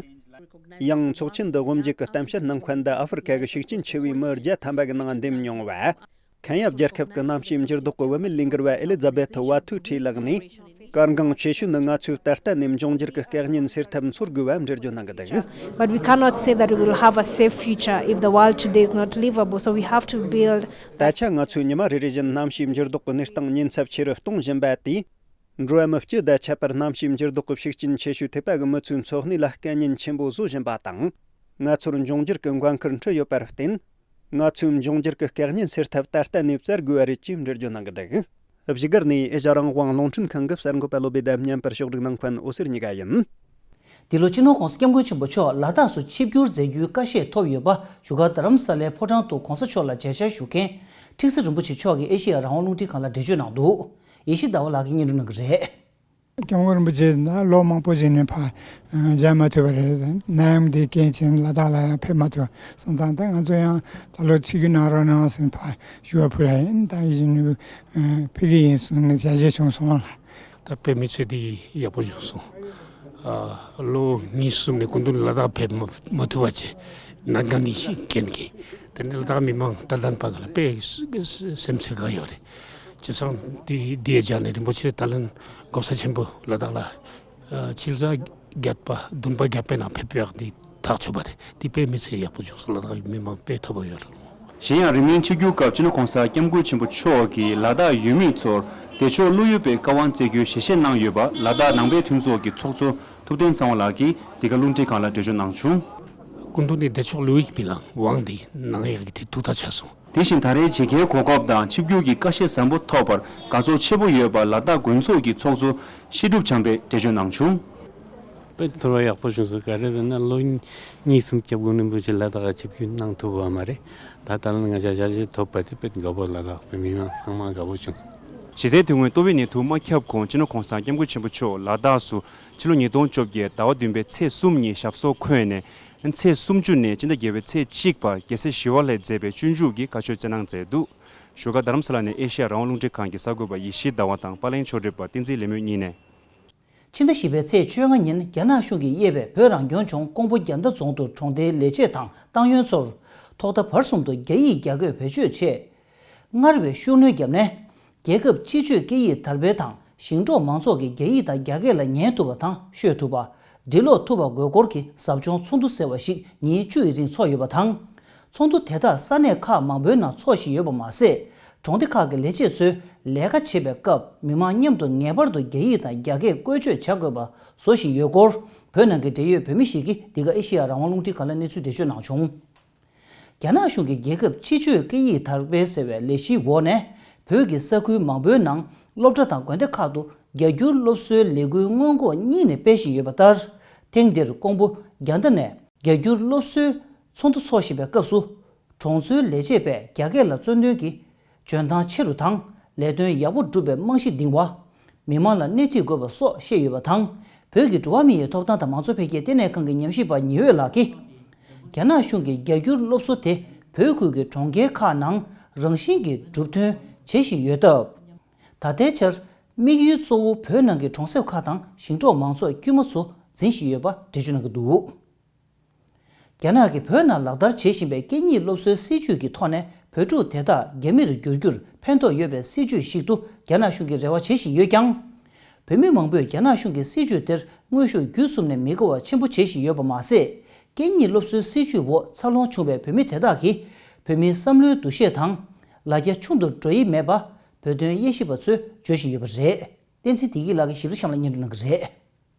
ཡང་ཚོགས་ཆེན་འདི་དབུ་འབྱེད་ཀྱི་གཏམ་བཤད་གནང་མཁན་འདི་ཨ་ཧྥེ་རི་ཁ་གི་ཤུགས་རྐྱེན་ཆེ་བའི་མི་བརྒྱ་ཐམ་པ་གི་ནང་འདེམས་མྱོང་བ། ཁེན་ཡ་རྒྱལ་ཁབ་ཀྱི་གནམ་གཤིས་འགྱུར་ལྡོག་གི་བུད་མེད་ལས་འགུལ་བ་ཨེ་ལི་ཛ་བེ་ཐི་ཝ་ཐུའུ་ཁྲི་ལགས་ནས། གལ་འགངས་ཆེ་ཤོས་ནི་ང་ཚོས་ད་ལྟ་ནས་འབྱུང་འགྱུར་གྱི་སྐད་གཉན་སེལ་ཐབས་འཚོལ་དགོས་པ་འགྲེལ་བརྗོད་གནང་གི་འདུག But we cannot say that we will have a safe future if the world today is not livable. So we have to build. ད་ཆ་ང་ཚོས་ཉི་མ་རེ་རེ་བཞིན་གནམ་གཤིས་འགྱུར་ལྡོག་གི་གནས་སྟངས་ཉེན་ཚབས་ཆེ་རུ་གཏོང་བཞིན་པ་དེས། འགྲོ་བ་མི་སྤྱི་དང་ཁྱད་པར་གནམ་གཤིས་འགྱུར་ལྡོག་གི་ཤུགས་རྐྱེན་ཆེ་ཤོས་ཐེབས་པ་གི་མི་ཚོའི་འཚོ་གནས་ལ་དཀའ་ཉེན་ཆེན་པོ་བཟོ་བཞིན་པ་དང་། ང་ཚོར་འབྱུང་འགྱུར་གྱི་འགན་ཁུར་འཁྲི་ཡོད་པར་བརྟེན། ང་ཚོས་འབྱུང་འགྱུར་གྱི་སྐད་གཉན་སེལ་ཐབས་ད་ལྟ་ནས་བཙལ་དགོས་པ་རེད་ཅེས་འགྲེལ་བརྗོད་གནང་གི་འདུག་བཞུགས་སྒར་ནས་ཨེ་ཤ་རང་དབང་རླུང་འཕྲིན་ཁང་གི་གསར་འགོད་པ་བློ་བྷེ་དང་མཉམ་པར་ཕྱོགས་སྒྲིག་གནང་མཁན་འོད་ཟེར་གཉིས་ཀ་ཡིན། འདི་ལོ་སྤྱི་ནོར་༸གོང་ས་༸སྐྱབས་མགོན་ཆེན་པོ་མཆོག་ལ་དྭགས་སུ་ཆིབས་བསྒྱུར་མཛད་རྒྱུའི་བཀའ་ཤད་ཐོབ་ཡོད་པ་བཞུགས་སྒར་རྡ་རམ་ས་ལའི་ཕོ་བྲང་དུ་༸གོང་ས་མཆོག་ལ་མཇལ་བཅར་ཞུ་མཁན་ཁྲི་ཟུར་རིན་པོ་ཆེ་མཆོག་གིས་ཨེ་ཤེ་ཡ་རང་དབང་རླུང་འཕྲིན་ཁང་ལ་འགྲེལ་བརྗོད་གནང་འདུག་ཡེ་ཤེས་ཟླ་བ་ལགས་ཀྱིས་སྙན་སྒྲོན་གནང་གི་རེད། སྐྱབས་མགོན་རིན་པོ་ཆེ་ན་ལོ་མང་པོ་ཞིག་ནས་ཕར་མཇལ་མ་ཐུབ་པ་རེད། ནད་ཡམས་འདིའི་རྐྱེན་བྱས་ནས་ལ་དྭགས་ལ་ཡང་ཕེབས་མ་ཐུབ་པ་སོང་ཙང་། ད་ང་ཚོ་ཡང་ད་ལོ་ཆིབས་བསྒྱུར་གནང་རོགས་གནང་ཟེར་ཕར་ཞུ་བ་ཕུལ་བ་ཡིན། ད་ཡིན་ནི་ཕེབས་ཀྱི་ཡིན་གསུངས་ནས་མཇལ་བྱས་བྱུང་སོང་ལ། ད་དཔེ་མི་སྲིད་དེ་ཡག་པོ་བྱུང་སོང་། ཨ། ལོ་གཉིས་གསུམ་ནས་སྐུ་མདུན་ལ་དྭགས་ཕེབས་མ་མ་ཐུབ་པ་བྱས་ནད་འགོག་ནད་གཞི་རྐྱེན་གྱིས། དེ་ནས་ལ་དྭགས་མི་མང་ད་ལན་པ་ག་ལ་དཔེ་སེམས་ཚེགས་ག་ཡོད་རེད། བྱས་ཙང་དེ་དེའི་རྒྱ་ནས་རིན་པོ་ཆེ་ད་ལན་༸གོང་ས་ཆེན་པོ་ལ་དྭགས་ལ་ཨ་ཕྱི་ཟླ་བརྒྱད་པ་བདུན་པ་བརྒྱད་པའི་ནང་ཕེབས་ཡག་འདི་ཐག་ཆོད་པ་རེད། འདི་དཔེ་མི་སྲིད་ཡག་པོ་བྱུང་སོང་། ལ་དྭགས་མི་མང་དཔེ་ཐོབ་པ་ཡོད་རེད། གཞན་ཡང་རིང་མིན་ཆིབས་བསྒྱུར་སྐབས་སྤྱི་ནོར་༸གོང་ས་༸སྐྱབས་མགོན་ཆེན་པོ་མཆོག་གིས་ལ་དྭགས་ཡུལ་མི་ཚོར་བདེ་མཆོག་བློ་ཡུལ་པའི་བཀའ་དབང་སྩལ་རྒྱུའི་ཞལ་བཞེས་གནང་ཡོད་པ་ལ་དྭགས་ནང་པའི་མཐུན་ཚོགས་ཀྱི་ཚོགས་གཙོ་ཐུབ་བསྟན་ཚེ་དབང་ལགས་ཀྱིས་འདི་ག་རླུང་འཕྲིན་ཁང་ལ་འགྲེལ་བརྗོད་གནང་བྱུང་། སྐུ་མདུན་ནི་བདེ་མཆོག་བློ་ཡུལ་པའི་ལ་དབང་འདི་གནང་ཡག་གི་དེ་ཐུགས་ཐག་ཆོད་སོང་། དེ་བཞིན་ད་རེས་མཇལ་ཁའི་གོ་སྐབས་དང་ཆིབས་བསྒྱུར་གྱི་བཀའ་ཤེད་བཟང་པོ་ཐོབ་པར་དགའ་ཚོར་ཆེ་པོ་ཡོད་པ་ལ་དྭགས་དགོན་ཚོགས་ཀྱི་ཚོགས་གཙོ་ཤེས་སྒྲུབ་བྱམས་པས་འགྲེལ་བརྗོད་གནང་བྱུང་། དཔེ་ཚོར་བ་ཡག་པོ་བྱུང་སོང་། ག་རེ་ཟེར་ན་ལོ་གཉིས་གསུམ་སྐྱབས་མགོན་རིན་པོ་ཆེ་ལ་དྭགས་ཆིབས་བསྒྱུར་གནང་ཐུབ་པ་མ་རེད། ད་ད་ལན་ང་ཅག་ཞལ་བཞེས་ཐོབ་པ་དེ་དཔེ་དགའ་པོ། ལ་དྭགས་པའི་མི་མང་ཚང་མ་དགའ་པོ་བྱུང་སོང་། གཞི་རྩའི་དོན་དངོས་ཏོག་དབྱིབས་ནད་དུག་མ་ཁྱབ་གོང་སྤྱི་ནོར་༸གོང་ས་༸སྐྱབས་མགོན་ཆེན་པོ་མཆོག་ལ་དྭགས་སུ་ཕྱི་ལོ་ཉིས་སྟོང་བཅོ་བརྒྱད་ཟླ་བ་བདུན་པའི་ཚེས་གསུམ་ཉིན་ཞབས་སོར་འཁོད་ནས་ཚེས་སུམ་ཅུ་ནས་སྤྱི་ཟླ་བརྒྱད་པའི་ཚེས་གཅིག་བར་རྒྱལ་སྲས་ཞི་བ་ལྷས་མཛད་པའི་སྤྱོད་འཇུག་གི་བཀའ་ཆོས་སྩལ་གནང་མཛད་འདུག་བཞུགས་སྒར་རྡ་རམ་ས་ལ་ནས་ཨེ་ཤེ་ཡ་རང་དབང་རླུང་འཕྲིན་ཁང་གི་གསར་འགོད་པ་ཡེ་ཤེས་ཟླ་བ་དང་པར་ལེན་ཕྱོགས་སྒྲིག་པ་བསྟན་འཛིན་ལེགས་སྨོན་གཉིས་ནས། ཕྱི་ཟླ་བཞི་པའི་ཚེས་བཅོ་ལྔ་ཉིན་རྒྱ་ནག་གཞུང་གིས་དབྱེ་བའི་བོད་རང་སྐྱོང་ལྗོངས་ཀོང་པོ་རྒྱ་མདའ་རྫོང་དུ་གྲོང་སྡེའི་ལས་བྱེད་དང་ཏང་ཡོན་ཚོར་ཐོག་མཐའ་བར་གསུམ་དུ་རྒྱ་ཡིག་རྒྱ་སྐད་བེད་སྤྱོད་ཆེད་སྔར་བས་ཤུགས་སྣོན་བརྒྱབ་ནས། རྒྱལ་ཁབ་སྤྱི་སྤྱོད་སྐད་ཡིག་དར་སྤེལ་དང་ཞིང་འབྲོག་མང་ཚོགས་ཀྱིས་རྒྱ་ཡིག་དང་རྒྱ་སྐད་ལ་ཉན་ཐུབ་པ་དང་ཤོད་ཐུབ་པ། འབྲི་ཀློག་ཐུབ་པ་དགོས་སྐོར་གྱི་ཟབ་སྦྱོང་ཚོགས་འདུ་ཟེར་བ་ཞིག་ཉིན་བཅུ་ཡི་རིང་ཚོགས་ཡོད་པ་དང་། ཚོགས་འདུ་དེ་དག་ས་གནས་ཁག་མང་པོའི་ནང་འཚོགས་བཞིན་ཡོད་པ་མ་ཟད། གྲོང་སྡེ་ཁག་གི་ལས་བྱེད་ཚོས་ལས་ཀ་བྱེད་པའི་སྐབས་མི་མང་མཉམ་དུ་ངེས་པར་དུ་རྒྱ་ཡིག་དང་རྒྱ་སྐད་བཀོལ་སྤྱོད་བྱ་དགོས་པ་བཟོ་བཞིན་ཡོད་སྐོར། བོད་ནང་གི་འབྲེལ་ཡོད་བོད་མི་ཞིག་གིས་འདི་ག་ཨེ་ཤེ་ཡ་རང་དབང་རླུང་འཕྲིན་ཁང་ལ་གནས་ཚུལ་འགྲེལ་བརྗོད་གནང་བྱུང་། རྒྱ་ནག་གཞུང་གིས་རྒྱལ་ཁབ་སྤྱི་སྤྱོད་སྐད་ཡིག་དར་སྤེལ་ཟེར་བའི་ལས་གཞིའི་འོག་ནས། བོད་ཀྱི་ས་ཁུལ་མང་པོའི་ནང་སློབ་གྲྭ་དང་དགོན་སྡེ་ཁག་ཏུ་རྒྱ་སྒྱུར་སློབ་གསོའི་ལས་འགུལ་སྔོན་འགོག་གཉིས་ནས་སྤེལ་བཞིན་ཡོད་པ་ལྟར། ཐེངས་འདིར་ཀོང་པོ་རྒྱ་མདའ་ནས་རྒྱ་སྒྱུར་སློབ་གསོའི་ཚོགས་འདུ་འཚོགས་བཞིན་པའི་སྐབས་སུ། གྲོང་ཚོའི་ལས་བྱེད་པས་རྒྱ་སྐད་ལ་བཙན་གནོན་གྱིས་འཇོན་ཐང་ཆེ་རུ་དང་ལས་དོན་ཡག་པོ་སྒྲུབ་པའི་རྨང་གཞི་འདིང་བ། མི་མང་ལ་སྣེ་ཁྲིད་དགོས་པ་སོགས་བཤད་ཡོད་པ་དང་། བོད་ཀྱི་འགྲོ་བ་མི་ཡི་ཐོབ་ཐང་དང་མང་གཙོ་འཕེལ་རྒྱས་ལྟེ་གནས་ཁང་གི་ཉམས་ཞིབ་པ་ཉི་འོད་ལགས་ཀྱིས། རྒྱ་ནག་གཞུང་གིས་རྒྱ་སྒྱུར་སློབ་གསོ་དེ་བོད་ཁུལ་གྱི་གྲོང་ཁྱེར་ཁག་ནང་རང་བཞིན་གྱིས་གྲུབ་ཐོན་བྱེད་བཞིན་ཡོད་སྟབས། ད་ལྟའི་ཆར་དམིགས་ཡུལ་གཙོ་བོ་བོད་ནང་གི་གྲོང་གསེབ་ཁག་དང་ཞིང་འབྲོག་མང་ཚོགས་དཀྱུས་མ་ཚོ་འཛིན་བཞིན་ཡོད་པ་འགྲེལ་བརྗོད་གནང་གི་འདུག་རྒྱ་ནག་གིས་བོད་ནང་ལག་བསྟར་བྱེད་བཞིན་པའི་སྐད་གཉིས་སློབ་གསོའི་སྲིད་ཇུས་ཀྱི་ཐོག་ནས་བོད་ཕྲུག་དེ་དག་རྒྱ་མིར་བསྒྱུར་རྒྱུར་ཕན་ཐོགས་ཡོད་པའི་སྲིད་ཇུས་ཤིག་ཏུ་རྒྱ་ནག་གཞུང་གིས་རེ་བ་བྱེད་བཞིན་ཡོད་ཀྱང་། བོད་མི་མང་པོས་རྒྱ་ནག་གཞུང་གི་སྲིད་ཇུས་དེར་དངོས་ཤུགས་བརྒྱུད་གསུམ་ནས་མི་དགའ་བ་ཆེན་པོ་བྱེད་བཞིན་ཡོད་པ་མ་ཟད། སྐད་གཉིས་སློབ་གསོའི་སྲིད་ཇུས་འོག་འཚར་ལོངས་བྱུང་བའི་བོད་མི་དེ་དག་གིས་བོད་མིའི་བསམ་བློའི་འདུ་ཤེས་དང་། ལ་རྒྱ་ཆུང་དུ་འགྲོ་ཡི་མེད་པ། བོད་དོན་དབྱེ་ཞིབ་པ་ཚོས་བརྗོད་བཞིན་ཡོད་པ་རེད། བསྟན་འཛིན་བདེ་སྐྱིད་ལགས་ཀྱིས་ཞིབ་ཕྲ་གཤམ་ལ་སྙན་སྒྲོན་གནང་གི་རེད།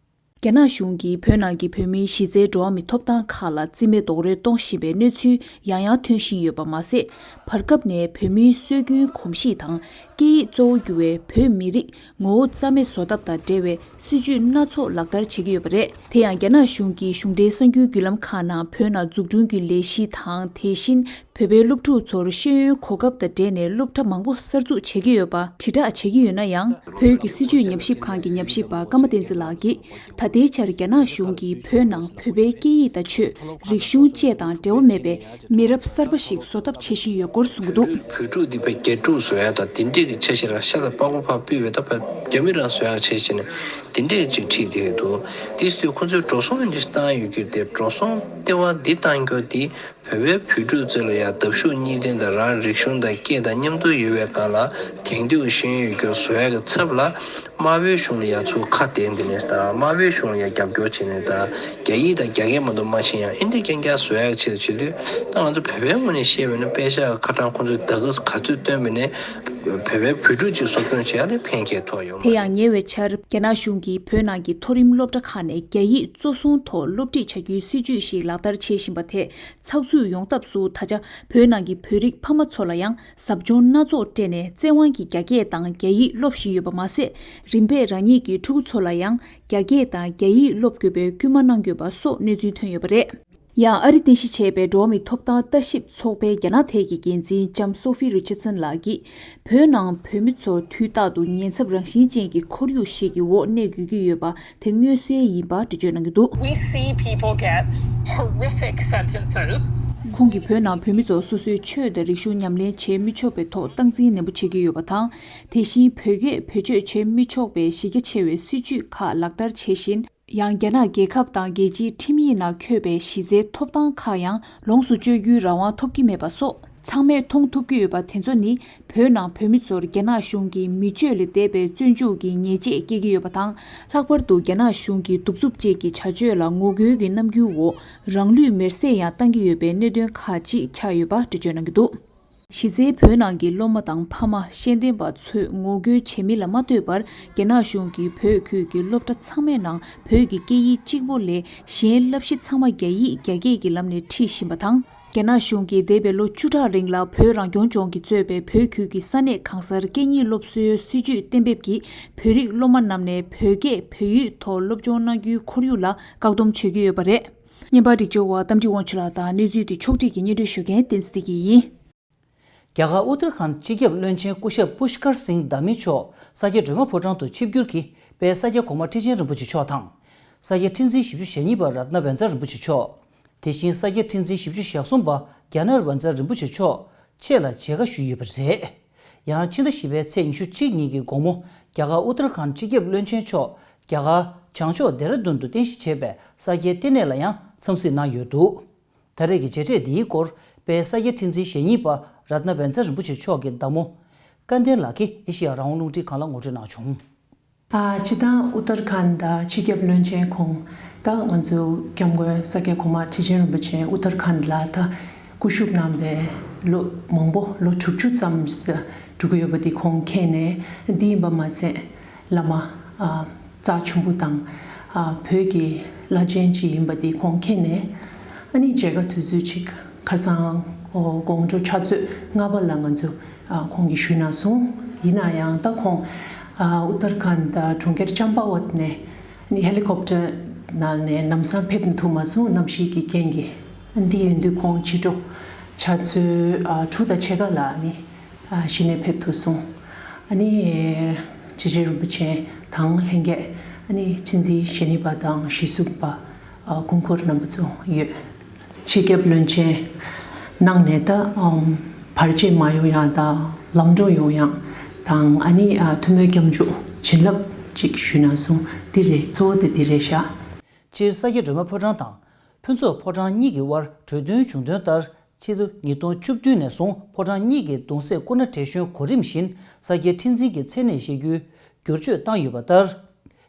རྒྱ་ནག་གཞུང་གིས་བོད་ནང་གི་བོད་མིའི་གཞི་རྩའི་འགྲོ་བ་མིའི་ཐོབ་ཐང་ཁག་ལ་རྩིས་མེད་རྡོག་རོལ་གཏོང་བཞིན་པའི་གནས་ཚུལ་ཡང་ཡང་ཐོན་བཞིན་ཡོད་པ་མ་ཟད། བར་སྐབས་ནས་བོད་མིའི་སྲོལ་རྒྱུན་གོམས་གཤིས་དང་། སྐད་ཡིག་གཙོ་བོ་གྱུར་བའི་བོད་མི་རིགས་ངོ་བོ་རྩ་མེད་བཟོ་ཐབས་དང་འབྲེལ་བའི་སྲིད་ཇུས་སྣ་ཚོགས་ལག་བསྟར་བྱེད་ཀྱི་ཡོད་པ་རེད། དེ་ཡང་རྒྱ་ནག་གཞུང་གིས་གཞུང་འབྲེལ་གསར་འགྱུར་བརྒྱུད་ལམ་ཁག་ནང་བོད་ནང་འཛུགས་སྐྲུན་གྱི་ལས་གཞི་དང་། དེ་བཞིན་བོད་པའི་སློབ་ཕྲུག་ཚོར་ཤེས་ཡོན་གོ་སྐབས་དང་འབྲེལ་ནས་སློབ་གྲྭ་མང་པོ་གསར་འཛུགས་བྱེད་ཀྱི་ཡོད་པ་དྲིལ་བསྒྲགས་བྱེད་ཀྱི་ཡོད་ན་ཡང་། བོད་ཀྱི་སྲིད་བྱུས་ཉམས་ཞིབ་ཁང་གི་ཉམས་ཞིབ་པ་ཀརྨ་བསྟན་འཛིན་ལགས་ཀྱིས། ད་ལྟའི་ཆར་རྒྱ་ནག་གཞུང་གིས་བོད་ནང་བོད་པའི་སྐད་ཡིག་དང་ཆོས། རིག་གཞུང་བཅས་དང་འབྲེལ་བ་མེད་པའི་མི་རབས་གསར་པ་ཞིག་བཟོ་ཐབས་བྱེད་བཞིན་ཡོད་སྐོར་གསུངས་འདུག། བོད་ཕྲུག་འདི་པའི་རྒྱ་ཕྲུག་བཟོ་ཡ་དང་དེ་འདྲས་ཀྱི་འཆར་གཞི་རང་ཤ་དང་པགས་པ་ཕར་ཕུད་པའི་ད་ཕར་རྒྱ་མི་རང་བཟོ་ཡ་འཆར་གཞི་ནས་དེ་འདྲས་ཀྱི་ཅིག་ཁྲིད་བསྡད་ཀྱི་འདུག། དེ་སྲིད་ཁོ་ཚོས་འགྲོ་སོང་འདི་བཏང་ཡོད་ཀྱི་དེ་འགྲོ་སོང་ལྟེ་བ་འདི་བཏང་རྒྱུ་འདི། བོད་པའི་བོད་ཕྲུག་ཚོ་ལ་ཡང་འདབ་གཤོག་གཉིས་ལྡན་དང་རང་རིག་གཞུང་དང་སྐད་དང་མཉམ་དུ་ཡོད་པའི་སྒང་ལ་དེང་དུས་ཀྱི་ཤེས་ཡོན་ཡོད་རྒྱུ་བཟོ་ཡག་གི་ཚབ་ལ་དམར་པོའི་གཞུང་ལ་ཡང་ཚུར་ཁ་གཏད་འདི་ནས་དང་དམར་པོའི་གཞུང་ལ་ཡང་རྒྱབ་སྐྱོར་བྱས་ནས་དང་རྒྱ་ཡིག་དང་རྒྱ་སྐད་མ་གཏོགས་མ་ཤེས་ཡང་ཨིན་དེ་རྐྱང་རྐྱང་བཟོ་ཡག་ཆེད་དུ་བྱེད་དུས་ད་ང་ཚོ་བོད་པའི་ངོས་ནས་བཤད་པ་ན་པེ་ཤག་ཁ་གྲངས་ཁོང་ཚོས་ད་ག་ག་ཚོད་བཏོན་པ་ནས་བོད་པའི་བོད་ཕྲུག་ཅིག་གསོ་སྐྱོང་བྱེད་ཡག་ལ་ཕན་ཁེ་ཐོགས་ཡོང་། དེ་ཡང་ཉེ་བའི་ཆར་རྒྱ་ནག་གཞུང་གིས་བོད་ནང་གི་མཐོ་རིམ་སློབ་གྲྭ་ཁག་ནས་རྒྱ་ཡིག་གཙོ་བཟུང་ཐོག་སློབ་ཁྲིད་བྱ་རྒྱུའི་སྲིད་ཇུས་ཤིག་ལག་བསྟར་བྱེད་བཞིན་པ་དེ། ཚགས་ཚུད་ཡོང་ཐབས་སུ་ད་ཆ་བོད་ནང་གི་བོད་རིགས་ཕ་མ་ཚོ་ལ་ཡང་ཟབ་སྦྱོང་སྣ་ཚོགས་སྤྲད་ནས་བཙན་དབང་གིས་རྒྱ་སྐད་དང་རྒྱ་ཡིག་སློབ་བཞིན་ཡོད་པ་མ་ཟད། རིམ་པས་རང་ཉིད་ཀྱི་ཕྲུ་གུ་ཚོ་ལ་ཡང་རྒྱ་སྐད་དང་རྒྱ་ཡིག་སློབ་དགོས་པའི་སྐུལ་མ་གནང་དགོས་པ་སོགས་གནས་ཚུལ་ཐོན་ཡོད་པ་རེད། ཡང་ཨ་རི་རྟེན་གཞི་བྱས་པའི་འགྲོ་བ་མིའི་ཐོབ་ཐང་ལྟ་ཞིབ་ཚོགས་པའི་རྒྱ་ནག་ཐད་ཀྱི་འགན་འཛིན་ལྕམ་སོ་ཧྥི་རི་ཆར་སན་ལགས་ཀྱིས། བོད་ནང་བོད་མི་ཚོ་དུས་རྟག་ཏུ་ཉེན་ཚབས་རང་བཞིན་ཅན་གྱི་ཁོར་ཡུག་ཞིག་གི་འོག་གནས་དགོས་ཀྱི་ཡོད་པ། དེ་མངོན་གསལ་ཡིན་པ་འགྲེལ་བརྗོད་གནང་གི་འདུག། We see people get horrific sentences. ཁོང་གིས་བོད་ནང་བོད་མི་ཚོ་སོ་སོའི་ཆོས་དང་རིག་གཞུང་ཉམས་ལེན་བྱེད་མི་ཆོག་པའི་ཐོག་སྟངས་འཛིན་ནན་པོ་བྱེད་ཀྱི་ཡོད་པ་དང་། དེ་བཞིན་བོད་སྐད་བེད་སྤྱོད་བྱེད་མི་ཆོག་པའི་གཞི་རྒྱ་ཆེ་བའི་སྲིད་ཇུས་ཁག་ལག་བསྟར་བྱེད་བཞིན། ཡང་རྒྱ་ནག་རྒྱལ་ཁབ་དང་རྒྱལ་སྤྱིའི་ཁྲིམས་ཡིག་ནང་འཁོད་པའི་གཞི་རྩའི་ཐོབ་ཐང་ཁག་ཡང་ལོངས་སུ་སྤྱོད་རྒྱུའི་རང་དབང་ཐོབ་ཀྱི་མེད་པ་སོགས། ཚང་མས་མཐོང་ཐུབ་ཀྱི་ཡོད་པ་དེ་ཚོ་ནི། བོད་ནང་བོད་མི་ཚོར་རྒྱ་ནག་གཞུང་གིས་མི་སྤྱོད་ལས་འདས་པའི་བཙོན་འཇུག་གི་ཉེས་ཆད་བཀལ་གྱི་ཡོད་པ་དང་། ལྷག་པར་དུ་རྒྱ་ནག་གཞུང་གི་གདུག་རྩུབ་ཅན་གྱི་བྱ་སྤྱོད་ལ་ངོ་རྒོལ་གྱི་རྣམ་འགྱུར་འོག་རང་ལུས་མེར་སྲེག་ཡང་བཏང་གི་ཡོད་པའི་གནད་དོན་ཁག་ཅིག་ཆགས་ཡོད་པ་འགྲེལ་བརྗོད་གནང་གི་འདུག། གཞི་རྩའི་བོད་ནང་གི་སློབ་མ་དང་ཕ་མ་ཤེས་ལྡན་པ་ཚོས་ངོ་རྒོལ་བྱེད་མིན་ལ་མ་ལྟོས་པར། རྒྱ་ནག་གཞུང་གིས་བོད་ཁུལ་གྱི་སློབ་གྲྭ་ཚང་མའི་ནང་བོད་ཀྱི་སྐད་ཡིག་གཅིག་པོ་ལས་གཞན་བསླབ་གཞི་ཚང་མ་རྒྱ་ཡིག་རྒྱ་སྐད་ཀྱི་ལམ་ནས་ཁྲིད་བཞིན་པ་དང་། རྒྱ་ནག་གཞུང་གིས་འདས་པའི་ལོ་བཅུ་ཕྲག་རིང་ལ་བོད་རང་སྐྱོང་ལྗོངས་ཀྱིས་གཙོས་པའི་བོད་ཁུལ་གྱི་ས་གནས་གང་སར་སྐད་གཉིས་སློབ་གསོའི་སྲིད་ཇུས་གཏན་འབེབས་ཀྱིས། བོད་རིགས་སློབ་མ་རྣམས་ནས་བོད་སྐད་བོད་ཡིག་ཐོག་སློབ་སྦྱོང་གནང་རྒྱུའི་ཁོར་ཡུག་ལ་བཀག་སྡོམ་བྱེད་ཀྱི་ཡོད་པ་རེད། བརྙན་པར་སྒྲིག་སྦྱོར་བ་རྟ་མགྲིན་དབང་ཕྱུག་ལགས་དང་། གནས་ཚུལ་དེ་ཕྱོགས་སྒྲིག་གིས་སྙན་སྒྲོན་ཞུ་མཁན་བསྟན་འཛིན་བདེ་སྐྱིད་ཡིན། རྒྱ་གར་ཨུ་ཏར་ཁཱན་སྤྱི་ཁྱབ་བློན་ཆེན་སྐུ་ཞབས་པུཤ་ཀར་སིང་དྷ་མི་མཆོག་ས་སྐྱ་སྒྲོལ་མ་ཕོ་བྲང་དུ་ཆིབས་བསྒྱུར་གྱིས་དཔལ་ས་སྐྱ་གོང་མ་ཁྲི་ཆེན་རིན་པོ་ཆེ་མཆོག་དང་། ས་སྐྱ་ཁྲི་འཛིན་བཞི་བཅུ་ཞེ་གཉིས་པ་རཏྣ་བཛྲ་རིན་པོ་ཆེ་མཆོག། དེ་བཞིན་ས་སྐྱ་ཁྲི་འཛིན་བཞི་བཅུ་ཞེ་གསུམ་པ་གྱ་ནར་བཛྲ་རིན་པོ་ཆེ་མཆོག་ཆེད་ལ་མཇལ་ཁ་ཞུས་ཡོད་པ་རེད། ཡང་ཕྱི་ཟླ་བཞི་པའི་ཚེས་ཉི་ཤུ་གཅིག་ཉིན་གྱི་དགོང་མོ། རྒྱ་གར་ཨུ་ཏར་ཁཱན་སྤྱི་ཁྱབ་བློན་ཆེན་མཆོག་རྒྱ་གར་བྱང་ཕྱོགས་ལྡེ་ར་ལྡུན་དུ་རྟེན་གཞི་བྱས་པའི་ས་སྐྱའི་ལྟེ་གནས་ལ་ཡང་འཚམས་གཟིགས་གནང་ཡོད་འདུག། ད་རེས་ཀྱི་མཇལ་འཕྲད་འདིའི་སྐོར་དཔལ་ས་སྐྱ་ཁྲི་འཛིན་ཞེ་གཉིས་པ་རཏྣ་བཛྲ་རིན་པོ་ཆེ་མཆོག་གི་བདག་མོ་སྐལ་ལྡན་ལགས་ཀྱིས་ཨེ་ཤེ་ཡ་རང་དབང་རླུང་འཕྲིན་ཁང་ལ་ངོ་སྤྲོད་གནང་བྱུང་། ཨ། སྤྱིར་བཏང་ཨུ་ཏར་ཁཱན་དང་སྤྱི་ཁྱབ་བློན་ཆེན་ཁོང་ད་ང་ཚོ་སྐྱབས་མགོན་ས་སྐྱ་གོང་མ་ཁྲི་ཆེན་རིན་པོ་ཆེ་ཨུ་ཏར་ཁཱན་ལ་ད་སྐུ་བཞུགས་གནང་བའི་ལོ་མང་པོ་ལོ་དྲུག་ཅུ་ཙམ་འགྲོ་གི་ཡོད་པ་འདི་ཁོང་མཁྱེན་ནས། འདི་ཡིན་པ་མ་ཟད། བླ་མ་ཨ་རྩ་ཆེན་པོ་དང་ཨ་བོད་ཀྱི་བླ་ཆེན་ཅིག་ཡིན་པ་འདི་ཁོང་མཁྱེན་ནས། ཨ་ནི་མཇལ་ཁ་དུས་ཚོད་ཅིག་ཁ་སང་ཨོ་དགོང་དྲོ་ཕྱག་ཚོད་ལྔ་པ་ལ་ང་ཚོ་ཨ་ཁོང་གིས་ཞུས་གནང་སོང་། ཡིན་ན་ཡང་ད་ཁོང་ཨ་ཨུ་ཏར་ཁཱན་ད་གྲོང་ཁྱེར་ཅམ་པ་ཝད་ནས་ནི་ཧེ་ལི་ཀོབ་ཊར་ནང་ནས་ལམ་སང་ཕེབས་ཐུབ་མ་སོང་། གནམ་གཤིས་ཀྱི་རྐྱེན་གྱིས། འདི་ཡིན་དུས་ཁོང་ཕྱི་དྲོ་ཕྱག་ཚོད་ཨ་དྲུག་དང་ཕྱེད་ཀ་ལ་ནི། ཨ་གཞི་ནས་ཕེབས་ཐུབ་སོང་། ཨ་ནི་ཁྲི་ཆེན་རིན་པོ་ཆེ་དང་ལྷན་རྒྱས། ཨ་ནི་ཁྲི་འཛིན་ཞེ་གཉིས་པ་དང་ཞེ་གསུམ་པ་ཨ་སྐུ་འཁོར་རྣམ་པ་ཚོ་ཡོད། སྤྱི་ཁྱབ་བློན་ཆེན་གནང་ནས་ད་ཨམ་བར་ཆད་མ་ཡོང་ཡག་དང་ལམ་འགྲོ་ཡོང་ཡག་དང་། ཨ་ནི་ཨ་ཐུགས་སྨོན་སྐྱབས་འཇུག་བྱིན་རླབས་ཅིག་ཞུས་གནང་སོང་། འདི་རེད། གཙོ་བོ་དེ་འདི་རེད་ཤག། སྤྱིར་ས་སྐྱ་སྒྲོལ་མ་ཕོ་བྲང་དང་ཕུན་ཚོགས་ཕོ་བྲང་གཉིས་ཀྱི་དབར་གྲོས་མཐུན་བྱུང་དོན་ལྟར། ཕྱི་ལོ་ཉིས་སྟོང་བཅུ་བདུན་ནས་བཟུང་ཕོ་བྲང་གཉིས་ཀྱི་གདུང་སྲས་སྐུ་ན་བགྲེས་གཞོན་གོ་རིམ་བཞིན་ས་སྐྱའི་ཁྲི་འཛིན་གྱི་མཚན་གནས་བཞེས་རྒྱུའི་བསྒྱུར་བཅོས་བཏང་ཡོད་པ་ལྟར།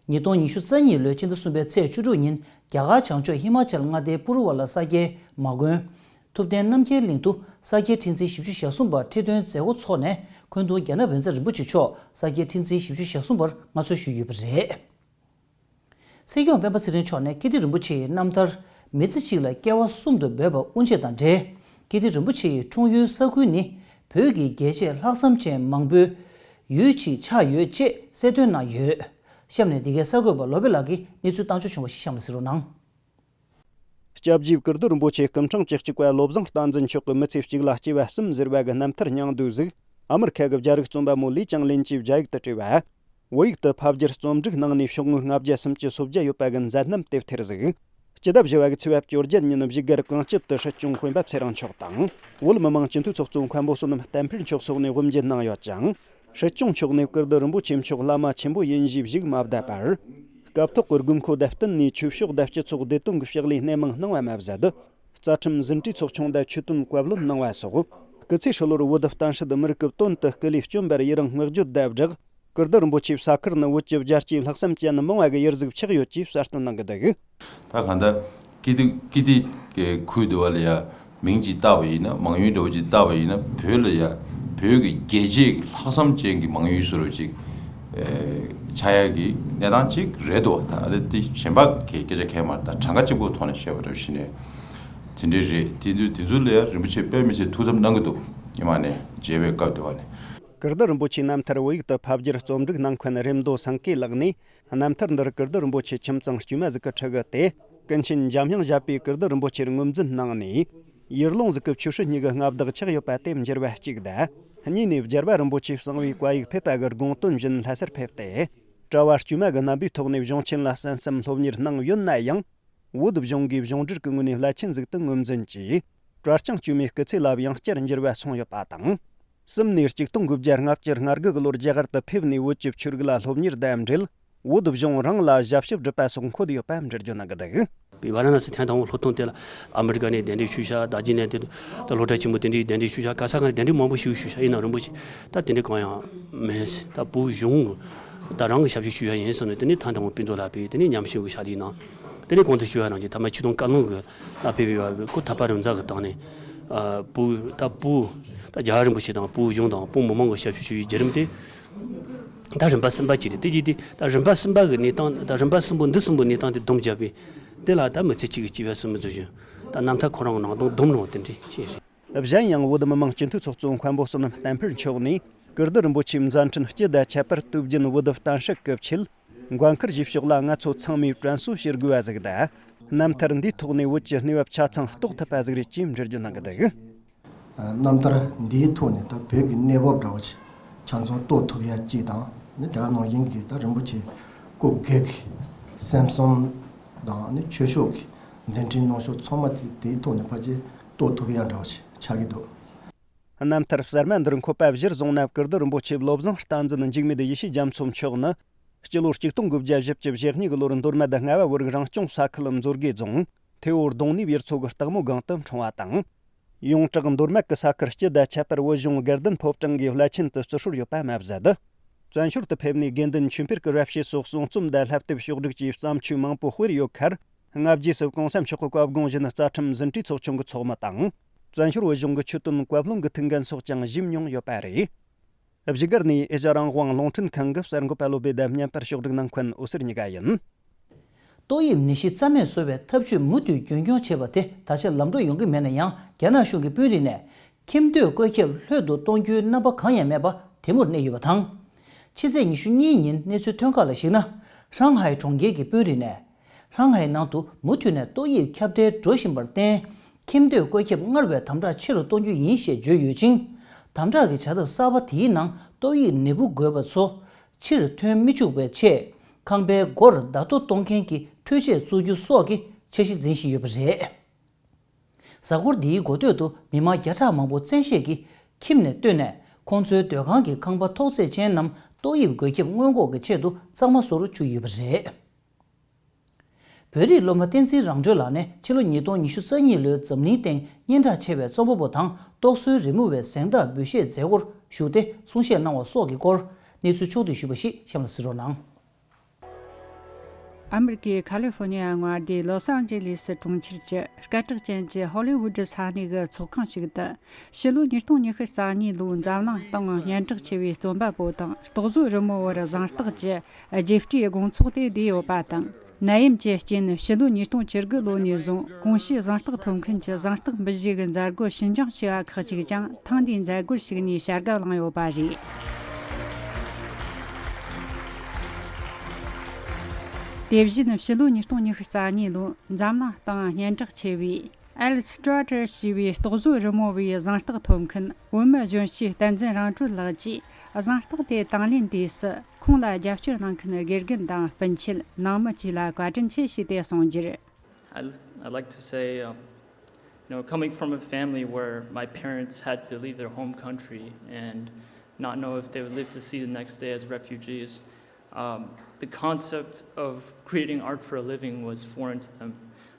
ཉིས་སྟོང་ཉི་ཤུ་རྩ་གཉིས་ལོའི་ཕྱི་ཟླ་གསུམ་པའི་ཚེས་བཅུ་དྲུག་ཉིན་རྒྱ་གར་བྱང་ཕྱོགས་ཧི་མ་ཅལ་མངའ་སྡེའི་པུ་རུ་ཝ་ལ་ས་སྐྱའི་མ་དགོན་ཐུབ་བསྟན་རྣམ་རྒྱལ་གླིང་དུ་ས་སྐྱའི་ཁྲི་འཛིན་བཞི་བཅུ་ཞེ་གསུམ་པ་ཁྲི་འདོན་མཛད་སྒོ་འཚོགས་ནས་ འཁོན་གདུང་རྒྱ་ནག་བོན་ཚ་རིན་པོ་ཆེ་མཆོག་ས་སྐྱའི་ཁྲི་འཛིན་བཞི་བཅུ་ཞེ་གསུམ་པར་མངའ་གསོལ་ཞུས་ཡོད་པ་རེད། སྲིད་སྐྱོང་སྤེན་པ་ཚེ་རིང་མཆོག་ནས་ཀིརྟི་རིན་པོ་ཆེའི་རྣམ་ཐར་མི་ཚེ་གཅིག་ལ་སྐྱེ་བ་གསུམ་དུ་འབོད་པ་དབུ་འབྱེད་དང་འབྲེལ། ཀིརྟི་རིན་པོ་ཆེ་ཡི་འཁྲུངས་ཡུལ་ས་ཁུལ་ནི་བོད་ཀྱི་རྒྱལ་གཅེས་ལྷག་བསམ་ཅན་མང་པོའི་ཡུལ་གཅིག་ཆགས་ཡོད་ཅེས་གསལ་སྟོན་གནང་ཡོད། གཤམ་ནས་འདི་གའི་གསར་འགོད་པ་བློ་བྷེ་ལགས་ཀྱིས་གནས་ཚུལ་བཏང་འབྱོར་བྱུང་བ་ཞིག་གཤམ་ལ་གཟིགས་རོགས་གནང་། སྐྱབས་རྗེ་ཀིརྟི་རིན་པོ་ཆེ་སྐུ་ཕྲེང་བཅུ་གཅིག་པ་བློ་བཟང་བསྟན་འཛིན་མཆོག་གི་མི་ཚེ་གཅིག་ལ་སྐྱེ་བ་གསུམ་ཟེར་བ་གི་རྣམ་ཐར་སྙིང་བསྡུས་ཟིག་ཨ་མི་རི་ཁ་གི་རྒྱ་རིགས་རྩོམ་པ་མོ་ལི་ཅང་ལིན་གྱིས་རྒྱ་ཡིག་ཏུ་བྲིས་པ། བོད་ཡིག་ཏུ་ཕབ་བསྒྱུར་རྩོམ་སྒྲིག་གནང་ནས་ཤོག་ངོས་ལྔ་བརྒྱ་སུམ་ཅུ་སོ་བརྒྱད་ཡོད་པ་གི་མཛད་རྣམ་དེབ་ཐེར་ཟིག་སྤྱི་ཟླ་བཞི་བ་གི་ཚེས་པ་བཅོ་བརྒྱད་ཉིན་བཞུགས་སྒར་གངས་སྐྱིད་དུ་སྲིད་སྐྱོང་སྤེན་པ་ཚེ་རིང་མཆོག་དང་། བོད་མི་མང་སྤྱི་འཐུས་ཚོགས་གཙོ་མཁན་པོ་བསོད་ནམས་བསྟན་འཕེལ་མཆོག་སོགས་ནས་དབུ་འབྱེད་གནང་ཡོད་ཅིང་། སྲིད་སྐྱོང་མཆོག་ནས་ཀིརྟི་རིན་པོ་ཆེ་མཆོག་བླ་མ་ཆེན་པོ་ཡིན་ཞེས་བཞུགས་མ་བསྡད་པར། སྐབས་ཐོག་གི་དགོས་མཁོ་དང་བསྟུན་ནས་ཆོས་ཕྱོགས་དང་སྤྱི་ཚོགས་བདེ་དོན་གྱི་ཕྱག་ལས་སྣེ་མང་གནང་བ་མ་ཟད། རྩ་ཁྲིམས་ཟིན་བྲིས་ཚོགས་ཆུང་དང་ཆོད་དོན་བཀའ་བློན་གནང་བ་སོགས། སྐུ་ཚེ་ཧྲིལ་བོར་བོད་དུ་བསྟན་སྲིད་མི་རིགས་ཀྱི་དོན་དུ་སྐུ་ལས་བསྐྱོན་པར་ཡི་རང་བསྔགས་བརྗོད་དང་སྦྲགས། ཀིརྟི་རིན་པོ་ཆེའི་ས་ཁུལ་ནི་བོད་ཀྱི་རྒྱལ་གཅེས་ལྷག་བསམ་ཅན་མང་བ་གི་ཡུལ་ཟིག་ཆགས་ཡོད་ཅེས་གསལ་སྟོན་གནང་གི་འདུག་ད་གང་ལྟར་ཀིརྟི་ཀིརྟི་གི་ཁུལ་དུ་བ་ལ་ཡ་མིང་ཅིག་བཏགས་པ་ཡིན་ན། མང་ཡུལ་འདྲ་བོ་ཅིག་བཏགས་པ་ཡིན་ན། བོད་ལ་ཡ་བོད་ཀྱི་རྒྱལ་གཅེས་ཀྱི་ལྷག་བསམ་ཅན་གྱི་མང་ཡུལ་བཟོ་འདྲ་ཅིག་ཨེ་ཆགས་ཡ་གི་གནས་སྟངས་ཅིག་རེད་འདུག་ད་ཨ་དེ་གཞན་པ་གི་སྐད་ཆ་གང་ཡང་མ་རེད། ད་གྲངས་ཀ་གཅིག་པོ་ཐོག་ནས་བཤད་པ་འདྲ་བོ་ཞིག་ནས་དེ་འདྲ་རེད། དེ་དུས་དེ་ཚོ་ལ་ཡ་རིན་པོ་ཆེ་དཔེ་མི་སྲིད་ཐུགས་བསམ་གནང་གི་འདུག་སྔོན་མ་ནས་མཇལ་བའི་སྐབས་དུ་བ་ནས། ཀིརྟི་རིན་པོ་ཆེའི་རྣམ་ཐར་བོད་ཡིག་ཏུ་ཕབ་བསྒྱུར་རྩོམ་སྒྲིག་གནང་མཁན་རེ་མདོ་སེང་གེ་ལགས་ནས། རྣམ་ཐར་འདིར་ཀིརྟི་རིན་པོ་ཆེ་ཁྱིམ་ཚང་དཀྱུས་མ་ཟིག་གི་ཕྲུ་གུ་སྟེ། ཀུན་མཁྱེན་འཇམ་དབྱངས་བཞད་པས་ཀིརྟི་རིན་པོ་ཆེར་ངོས་འཛིན་གནང་ནས། ཡུལ་ལུང་ཟིག་གི་ཆོས་སྲིད་གཉིས་ཀྱི་མངའ་བདག་ཆགས་ཡོད་པ་དེ་འགྱུར་བ་གཅིག་དང་། གཉིས་ནས་རྒྱལ་བ་རིན་པོ་ཆེ་གསང་བའི་བཀའ་ཡིག་ཕེབས་པ་གི་དགོངས་དོན་བཞིན་ལྷ་སར་ཕེབས་ཏེ། གྲྭ་བ་དཀྱུས་མ་གི་རྣམ་པའི་ཐོག་ནས་གཞུང་ཆེན་ལ་གསན་བསམ་སློབ་གཉེར་གནང་ཡོད་ན་ཡང་། བོད་གཞུང་གིས་གཞུང་འབྲེལ་གྱི་ངོས་ནས་བླ་ཆེན་ཟིག་ཏུ་ངོས་འཛིན་གྱིས། གྲྭ་རྐྱང་དཀྱུས་མའི་སྐུ་ཚེ་ལ་ཡང་བསྐྱར་འགྱུར་བ་སོང་ཡོད་པ་དང་། གསུམ་ནས་གཅིག་སྟོང་དགུ་བརྒྱ་ལྔ་བཅུ་ང་དགུ་གི་ལོར་རྒྱ་གར་དུ་ཕེབས་ནས་བོད་ཀྱི་ཆོས་རིག་ལ་སློབ་གཉེར་དང་འབྲེལ། བོད་གཞུང་རང་ལ་ཞབས་ཞུ་སྒྲུབ་པ་སོགས་འཁོད་ཡོད་པ་འགྲེལ་བརྗོད་གནང་གི་འདུག་བ་ར་ཎ་སི་ཐེངས་དང་པོ་སློབ་ཐོན་དེ་ལ་ཨ་མི་རི་ཀ་ནས་གདན་འདྲེན་ཞུས་ཤག་དར་རྒྱས་ནས་དེ་ད་སློབ་གྲྭ་ཆེན་མོ་དེ་འདྲའི་གདན་འདྲེན་ཞུས་ཤག་ག་ས་ག་ནས་གདན་འདྲེན་མང་པོ་ཞིག་ཞུས་ཤག་ཡིན་ན་རིན་པོ་ཆེ་ད་དེ་འདྲའི་གང་ཡང་མེད། ད་བོད་གཞུང་ད་རང་གི་ཞབས་ཞུ་ཞུ་ཡ་ཡིན་ཟེར་ནས་དེ་ནས་ཐེངས་དང་པོ་ཕུན་ཚོགས་ལ་ཕེབས། དེ་ནས་ཉམས་ཞིབ་གི་ཕྱག་ལས་གནང་། དེ་ནས་གོང་དུ་ཞུས་པ་ནང་བཞིན་ཐ་མ་ཆིག་སྟོང་བརྒྱད་བརྒྱ་ལ་ཕེབས་པའི་བར་གྱི་སྐུ་ཐར་པ་རིམ་བཟང་གི་སྟེང་ནས་ཨ་བོད་ད་བོད་ད་རྒྱལ་བ་རིན་པོ་ཆེ་དང་བོད་གཞུང་དང་བོད་མི་མང་གི་ཞབས་ཞུ་ཞུ་བའི་བརྒྱུད་རིམ་དེ། ད་རིམ་པ་གསུམ་པ་གཅིག་རེད། དེ་རྗེས་དེ་ད་རིམ་པ་གསུམ་པ་གི་གནས་སྟངས། ད་རིམ་པ་གསུམ་པོ་འདི་གསུམ་པོ་གནས་སྟངས་དེ་བསྡོམས་བརྒྱབ་པས་དེ་ལ་ད་མི་ཚེ་གཅིག་གི་སྐྱེས་བུ་གསུམ་པོ་འཛུལ་བཞིན་ད་རྣམ་ཐར་ཁོ་རང་ནང་དོན་བསྡོམས་རུང་དེ་འདྲ་ཞིག་རེད། གཞན་ཡང་བོད་མི་མང་སྤྱི་འཐུས་ཚོགས་གཙོ་མཁན་པོ་བསོད་ནམས་བསྟན་འཕེལ་མཆོག་ནས་ཀིརྟི་རིན་པོ་ཆེའི་མཛད་འཕྲིན་སྤྱི་དང་ཁྱད་པར་དུས་རྒྱུན་བོད་དུ་གཏན་སྲིད་ཀྱི་ཆེད་མགོན་ཁུར་བཞེས་ཕྱོགས་ལ་ང་ཚོ་ཚང་མས་དྲན་གསོ་བྱེད་དགོས་པ་ཟིག་དང་། རྣམ་ཐར་འདིའི་ཐོག་ནས་བོད་ཀྱི་གནས་བབ་ཆ་ཚང་རྟོགས་ཐུབ་པ་ཟིག་རེད་ཅེས་འགྲེལ་བརྗོད་གནང་གི་འདུག་རྣམ་ཐར་འདིའི་ཐོག་ནས་ད་བོད་ཀྱི་གནས་བབ་འདྲ་བོ་ཆ་ཚང་རྟོགས་ཐུབ་ཡ་གཅིག་དང་། ནི་དེ་ག་ནང་བཞིན་གྱི་ད་རིན་པོ་ཆེ་སྐུ་སྒེར་གྱི་སེམས་གསུམ་དང་། ནི་ཆོས་ཕྱོགས་ཀྱི་མཛད་འཕྲིན་གནང་ཕྱོགས་ཚང་མ་དེ་དེའི་ཐོག་ནས་ཕལ་ཆེར་རྟོགས་ཐུབ་ཡ་འདྲ་བོ་ཆགས་ཀྱི་འདུག་རྣམ་ཐར་གསར་མ་འདིར་འཁོད་པ་གཞིར་བཟུང་ན། ཀིརྟི་རིན་པོ་ཆེ་བློ་བཟང་བསྟན་འཛིན་འཇིགས་མེད་ཡེ་ཤེས་རྒྱ་མཚོ་མཆོག་ནི། སྤྱི་ལོ་གཅིག་སྟོང་དགུ་བརྒྱ་བཞི་བཅུ་ཞེ་གཉིས་ཀྱི་ལོར་མདོ་སྨད་རྔ་བ་བོད་རིགས་རང་སྐྱོང་ས་ཁུལ་མཛོད་དགེ་རྫོང་ཐེ་བོ་རྡུང་ནི་ཡུལ་ཚོ་གི་སྟག་མོ་སྒང་དུ་འཁྲུངས་པ་དང་། ཡོངས་གྲགས་མདོ་སྨད་ཀྱི་ས་ཁུལ་སྤྱི་དང་ཁྱད་པར་བོད་གཞུང་དགའ་ལྡན་ཕོ་བྲང་གིས་བླ་ཆེན་དུ་བརྩི་སྲོལ་ཡོད་པ་མ་ཟད། བཙན་བྱོལ་དུ་ཕེབས་ནས་དགེ་འདུན་ཆོས་འཕེལ་གྱི་རབ་བྱེད་སོགས་གསུང་རྩོམ་དང་ལྷ་དེབ་ཕྱོགས་བསྒྲིགས་ཀྱི་བརྩམས་ཆོས་མང་པོ་སྤེལ་ཡོད་ཁར། སྔ་རྗེས་སུ་གོང་ས་མཆོག་གི་བཀའ་དགོངས་བཞིན་རྩ་ཁྲིམས་ཟིན་བྲིས་ཚོགས་ཆུང་གི་ཚོགས་མི་དང་། བཙན་བྱོལ་བོད་གཞུང་གི་ཆོས་དོན་བཀའ་བློན་གྱི་ཐུགས་འགན་སོགས་ཀྱང་བཞེས་མྱོང་ཡོད་པ་རེད། བཞུགས་སྒར་ནས་ཨེ་ཤ་རང་དབང་རླུང་འཕྲིན་ཁང་གི་གསར་འགོད་པ་བློ་བྷེ་དང་བརྙན་པར་ཕྱོགས་བསྒྲིགས་གནང་མཁན་འོད་ཟེར་གཉིས་ཀ་ཡིན། ཏོག་དབྱིབས་ནད་གཞི་རྩ་མེད་བཟོ་བའི་ཐབས་ཇུས་མུ་མཐུད་རྒྱུན་འཁྱོངས་བྱེད་པ་དེ་ད་ཆ་ལམ་འགྲོ་ཡོང་གི་མེད་ན་ཡང་། རྒྱ་ནག་གཞུང་གི་དཔོན་རིགས་ནས་ཁྱིམ་སྡོད་བཀོད་ཁྱབ་ལྷོད་དུ་གཏོང་རྒྱུའི་རྣམ་པ་གང་ཡང་མེད་པ་དེ་མུར་གནས་ཡོད་པ་དང་། ཕྱི་ཚེས་ཉི་ཤུ་གཉིས་ཉིན་གནས་ཚུལ་ཐོན་ཁག་ལ་གཞིགས་ན། ཧྲང་ཧའེ་གྲོང་ཁྱེར་གྱི་དཔོན་རིགས་ནས། ཧྲང་ཧའེ་ནང་དུ་མུ་མཐུད་ནས་ཏོག་དབྱིབས་ཁྱབ་གདལ་འགྲོ་བཞིན་པར་བརྟེན། ཁྱིམ་སྡོད་བཀོད་ཁྱབ་སྔར་བས་དམ་དྲག་ཆེ་རུ་གཏོང་རྒྱུ་ཡིན་ཞེས་བརྗོད་ཡོད་ཅིང་། དམ་དྲག་གི་བྱ་ཐབས་གསར་པ་དེའི་ནང་ཏོག་དབྱིབས་ནད་འབུ་འགོས་པ་ཚོ་ཕྱིར་ཐོན་མི་བཅུག་པའི་ཆེད། ཁང་པའི་སྒོར་བརྡ་ཐོ་གཏོང་མཁན་གྱི་འཕྲུལ་ཆས་བཙུགས་རྒྱུ་སོགས་ཀྱི་འཆར་གཞི་འཛིན་བཞིན་ཡོད་པ་རེད། གཟའ་འཁོར་འདིའི་འགོ་སྟོད་དུ་མི་མང་བརྒྱ་ཕྲག་མང་པོ་བཙན་ཤེད་ཀྱིས་ཁྱིམ་ནས་བཏོན་ནས། ཁོང་ཚོའི་སྡོད་ཁང་གི་ཁང་པ་ཐོག་བརྩེགས་ཅན་རྣམས་ཏོག་དབྱིབས་འགོས་ཁྱབ་སྔོན་འགོག་གི་ཆེད་དུ་གཙང་མ་བཟོ་རུ་བཅུག་ཡོད་པ་རེད། བོད་རིགས་སློབ་མ་བསྟན་འཛིན་རང་གྲོལ་ལགས་ནས་ཕྱི་ལོ་ཉིས་སྟོང་ཉི་ཤུ་རྩ་གཉིས་ལོའི་འཛམ་གླིང་སྟེང་སྙན་གྲགས་ཆེ་བའི་རྩོམ་པ་པོ་དང་རྟོག་བཟོའི་རི་མོ་བའི་གཟེངས་རྟགས་འབུལ་བཞེས་མཛད་སྒོར་ཞུགས་ཏེ་གསུང་བཤད་གནང་བ་སོགས་ཀྱི་སྐོར། གནས་ཚུལ་ཕྱོགས་བསྡུས་ཞུས་པ་ཞིག་གཤམ་ལ་གཟིགས་རོགས་གནང་། ཨ་མེ་རི་ཀའི་ཁ་ལི་ཧྥོ་ནི་ཡ་མངའ་སྡེའི་ལོ་སི་ཨན་ཇེ་ལི་སི་གྲོང་ཁྱེར་གྱི་སྐད་གྲགས་ཅན་གྱི་ཧོ་ལི་ཝུ་ཌི་ས་གནས་ཀྱི་ཚོགས་ཁང་ཞིག་ཏུ། ཕྱི་ལོ་ཉིས་སྟོང་ཉི་ཤུ་རྩ་གཉིས་ལོའི་འཛམ་གླིང་སྟེང་སྙན་གྲགས་ཆེ་བའི་རྩོམ་པ་པོ་དང་རྟོག་བཟོ་རི་མོ་བར་གཟེངས་རྟགས་ཀྱི་རྒྱས་སྤྲོས་དགོང་ཚོགས་དེ་བསྡུས་ཡོད་པ་དང་། ནད་ཡམས་ཀྱི་རྐྱེན་ཕྱི་ལོ་ཉིས་སྟོང་བཅུ་དགུ་ལོ་ནས་བཟུང་གོང་ཞུས་གཟེངས་རྟགས་ཐོབ་མཁན་གྱི་གཟེངས་རྟགས་འབུལ་བཞེས་ཀྱི་མཛད་སྒོ་ཕྱིར་འགྱངས་བྱས་པ་ཁག་ཅིག་ཀྱང་ཐེངས་འདིའི་མཛད་སྒོར་ཞུགས་ནས་བྱ་དགའ་བླངས་ཡོད་པ་རེད། དེ་བཞིན་ཕྱི་ལོ་ཉིས་སྟོང་ཉི་ཤུ་རྩ་གཉིས་ལོའི་འཛམ་གླིང་སྟེང་སྙན་གྲགས་ཆེ་བའི་ཨེལ་སི་ཊྲ་ཊར་ཞེས་པའི་རྟོག་བཟོ་རི་མོ་བའི་གཟེངས་རྟགས་ཐོབ་མཁན་བོད་མི་གཞོན་སྐྱེས་བསྟན་འཛིན་རང་གྲོལ་ལགས་ཀྱིས་གཟེངས་རྟགས་དེ་དང་ལེན་དུས་སུ། ཁོང་ལ་རྒྱབ་སྐྱོར་གནང་མཁན་དགེ་རྒན་དང་སྤུན་མཆེད་ནང་མི་བཅས་ལ་བཀའ་དྲིན་ཆེ་ཞུས་ཏེ་གསུངས་རྒྱུར། I'd, I'd like to say, um, you know, coming from a family where my parents had to leave their home country and not know if they would live to see the next day as refugees, um, the concept of creating art for a living was foreign to them.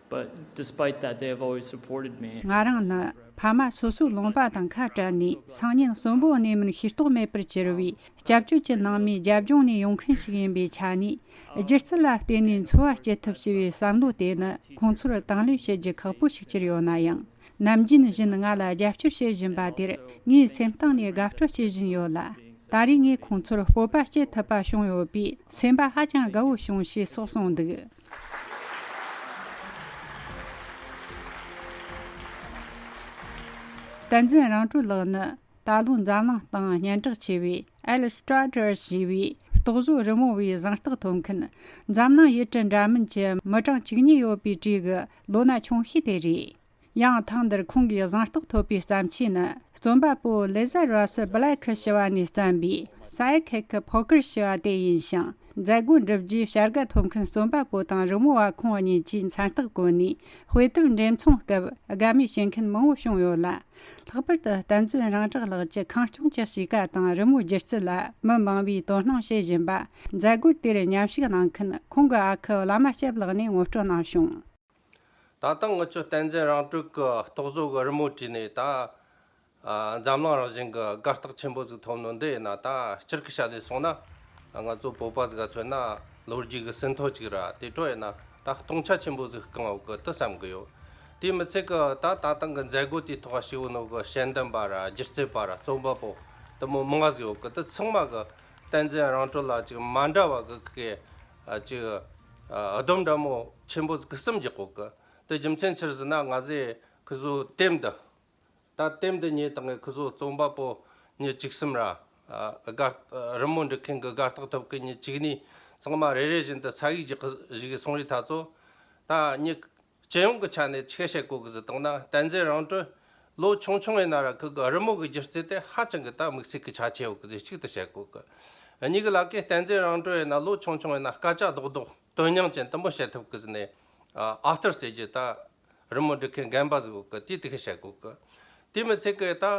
But despite that, they have always supported me. ང་རང་ནི་ཕ་མ་སོ་སོའི་ལུང་པ་དང་ཁ་བྲལ་ནས་སང་ཉིན་གསོན་པོ་གནས་མིན་ཤེས་རྟོགས་མེད་པར་གྱུར་བའི་སྐྱབས་བཅོལ་གྱི་ནང་མིའི་རྒྱབ་ལྗོངས་ནས་ཡོང་མཁན་ཞིག་ཡིན་པའི་ཆ་ནས། སྒྱུ་རྩལ་ལ་བརྟེན་ནས་འཚོ་བ་སྐྱེལ་ཐབས་ཞེས་པའི་བསམ་བློ་དེ་ནི་ཁོང་ཚོར་དང་ལེན་བྱེད་རྒྱུ་ཁག་པོ་ཞིག་གྱུར་ཡོད་ན་ཡང་། ནམ་རྒྱུན་བཞིན་ང་ལ་རྒྱབ་སྐྱོར་བྱེད་བཞིན་པ་དེར་ངའི་སེམས་གཏིང་ནས་དགའ་སྤྲོ་སྐྱེ་བཞིན་ཡོད་ལ། ད་རེས་ངས་ཁོང་ཚོར་སྤོབས་པ་སྐྱེ་ཐུབ་པ་བྱུང་ཡོད་པས་སེམས་པ་ཧ་ཅང་དགའ་བོ་བྱུང་ཞེས་སོགས་གསུངས་འདུག་བསྟན་འཛིན་རང་གྲོལ་ལགས་ནི་ད་ལོ་འཛམ་གླིང་སྟེང་སྙན་གྲགས་ཆེ་བའི་ཨེལ་སི་ཊྲ་ཊར་ཞེས་པའི་རྟོག་བཟོ་རི་མོ་བའི་གཟེངས་རྟགས་ཐོབ་མཁན། འཛམ་གླིང་ཡུལ་གྲུ་འདྲ་མིན་གྱི་མི་གྲངས་བཅུ་གཉིས་ཡོད་པའི་གྲས་ཀྱི་ལོ་ན་ཆུང་ཤོས་དེ་རེད། ཡང་ཐེངས་འདིར་ཁོང་གིས་གཟེངས་རྟགས་ཐོབ་པའི་བརྩམས་ཆོས་ནི། རྩོམ་པ་པོ་ལེ་ཛར་རོ་སི་བྷི་ལེག་ཁི་ཞུ་བ་ནས་བརྩམས་པའི་Psychic Poker ཞུ་བ་དེ་ཡིན་ཞིང་། མཛད་སྒོ་འགྲུབ་རྗེས་བྱ་དགའ་ཐོབ་མཁན་རྩོམ་པ་པོ་དང་རི་མོ་བ་ཁོང་གཉིས་ཀྱིས་མཚན་རྟགས་བཀོད་ནས་དཔེ་དེབ་འགྲེམས་ཚོང་སྐབས་དགའ་མོས་བྱེད་མཁན་མང་བོ་བྱུང་ཡོད་ལ། ལྷག་པར་དུ་བསྟན་འཛིན་རང་གྲགས་ལགས་ཀྱི་ཁང་སྐྱོང་གི་གཤིས་ཀ་དང་རི་མོའི་སྒྱུ་རྩལ་ལ་མི་མང་བོས་དོ་སྣང་བྱེད་བཞིན་པ། མཛད་སྒོ་དེར་མཉམ་ཞུགས་གནང་མཁན་ཁོང་གི་ཨ་ཁུ་བླ་མ་སྐྱབས་ལགས་ནས་ངོ་སྤྲོད་གནང་བྱུང་། ད་ལྟ་ང་ཚོ་བསྟན་འཛིན་རང་གྲོལ་གྱི་རྟོག་བཟོ་གི་རི་མོ་བྲིས་ནས་ད། ཨ། འཛམ་གླིང་རང་བཞིན་གྱི་དགའ་རྟགས་ཆེན་པོ་ཟིག་ཐོབ་ནོ་འདི་ཡིན་ན། ད་སྤྱིར་གི་བཤད་ལས་སོང་ན་ང་ཚོ་བོད་པ་ཟིག་ག་མཚོན་ན་ལོ་རྒྱུས་ཀྱི་ཟིན་ཐོ་ཅིག་ར། དེ་འཕྲོ་ཡིན་ན་ད་སྟོང་ཆ་ཆེན་པོ་ཟིག་བསྐངས་ཡོད་གི་དེ་བསམ་གི་ཡོད། དེ་མི་ཚད་གི་ད་ད་ཐེངས་གི་མཛད་སྒོ་དེའི་ཐོག་ཞུགས་ནོ་གི་ཤེས་ལྡན་པ་ར། སྒྱུ་རྩལ་པ་ར། རྩོམ་པ་པོ་དེ་མོ་མང་ང་ཟིག་ཡོད་གི་དེ་ཚང་མ་གི་བསྟན་འཛིན་རང་གྲོལ་ལ་ཅིག་མ་འདྲ་བ་གི་གི་ཨ། ཅིག་ཨ། སྡོམ་འདྲ་མོ་ཆེན་པོ་ཟིག་གི་གསུམ་རྒྱག་གོ་གི་དེ་རྒྱུ་མཚན་ཆི་རེད་ཟེར་ན། ང་ཚོས་ཁི་ཚོ་དེབ་འདི། ད་དེབ་འདི་གཉིས་དང་ཁི་ཚོ་རྩོམ་པ་པོ་མི་བཅུ་གསུམ་ར། ཨ། དགའ། རི་མོ་འབྲི་མཁན་གྱི་དགའ་རྟགས་ཐོབ་མཁན་མི་བཅུ་གཉིས་ཚང་མ་རེ་རེ་བཞིན་དུ་ས་ཡིག་རྒྱག་གི་བཞག་གི་སོང་རེད། ད་ཚོ་ད་མི་སྤྱི་ཡོངས་ཀྱི་ཆ་ནས་ཆི་བཤད་གོ་གི་ཟེར་བཏང་ན། བསྟན་འཛིན་རང་གྲོལ་ལོ་ཆུང་ཆུང་ཡིན་ན་ར་ཁི་གི་རི་མོ་གི་སྒྱུ་རྩལ་དེ་ཧ་ཅང་གི་ད་དམིགས་བསལ་གྱི་ཆ་ཆེ་ཡོད་གི་ཟེར་གཅིག་ཏུ་བཤད་གོ་གི་གཉིས་ཀྱི་ལ་ཀའི་བསྟན་འཛིན་རང་གྲོལ་ཡིན་ན་ལོ་ཆུང་ཆུང་ཡིན་ན་སྐད་ཆ་རྡོག་རྡོག་དོན་སྙིང་ཅན་དུ་མོ་བཤད་ཐུབ་གི་ཟེར་ནས། ཨ། ཨ་ཐར་ཟེར་རྒྱུ་ད། རི་མོ་འབྲི་མཁན་རྒན་པ་ཟིག་ཡོད་གི་དེས་དེ་གི་བཤད་གོ་གི་དེ་མི་ཚད་གི་ད་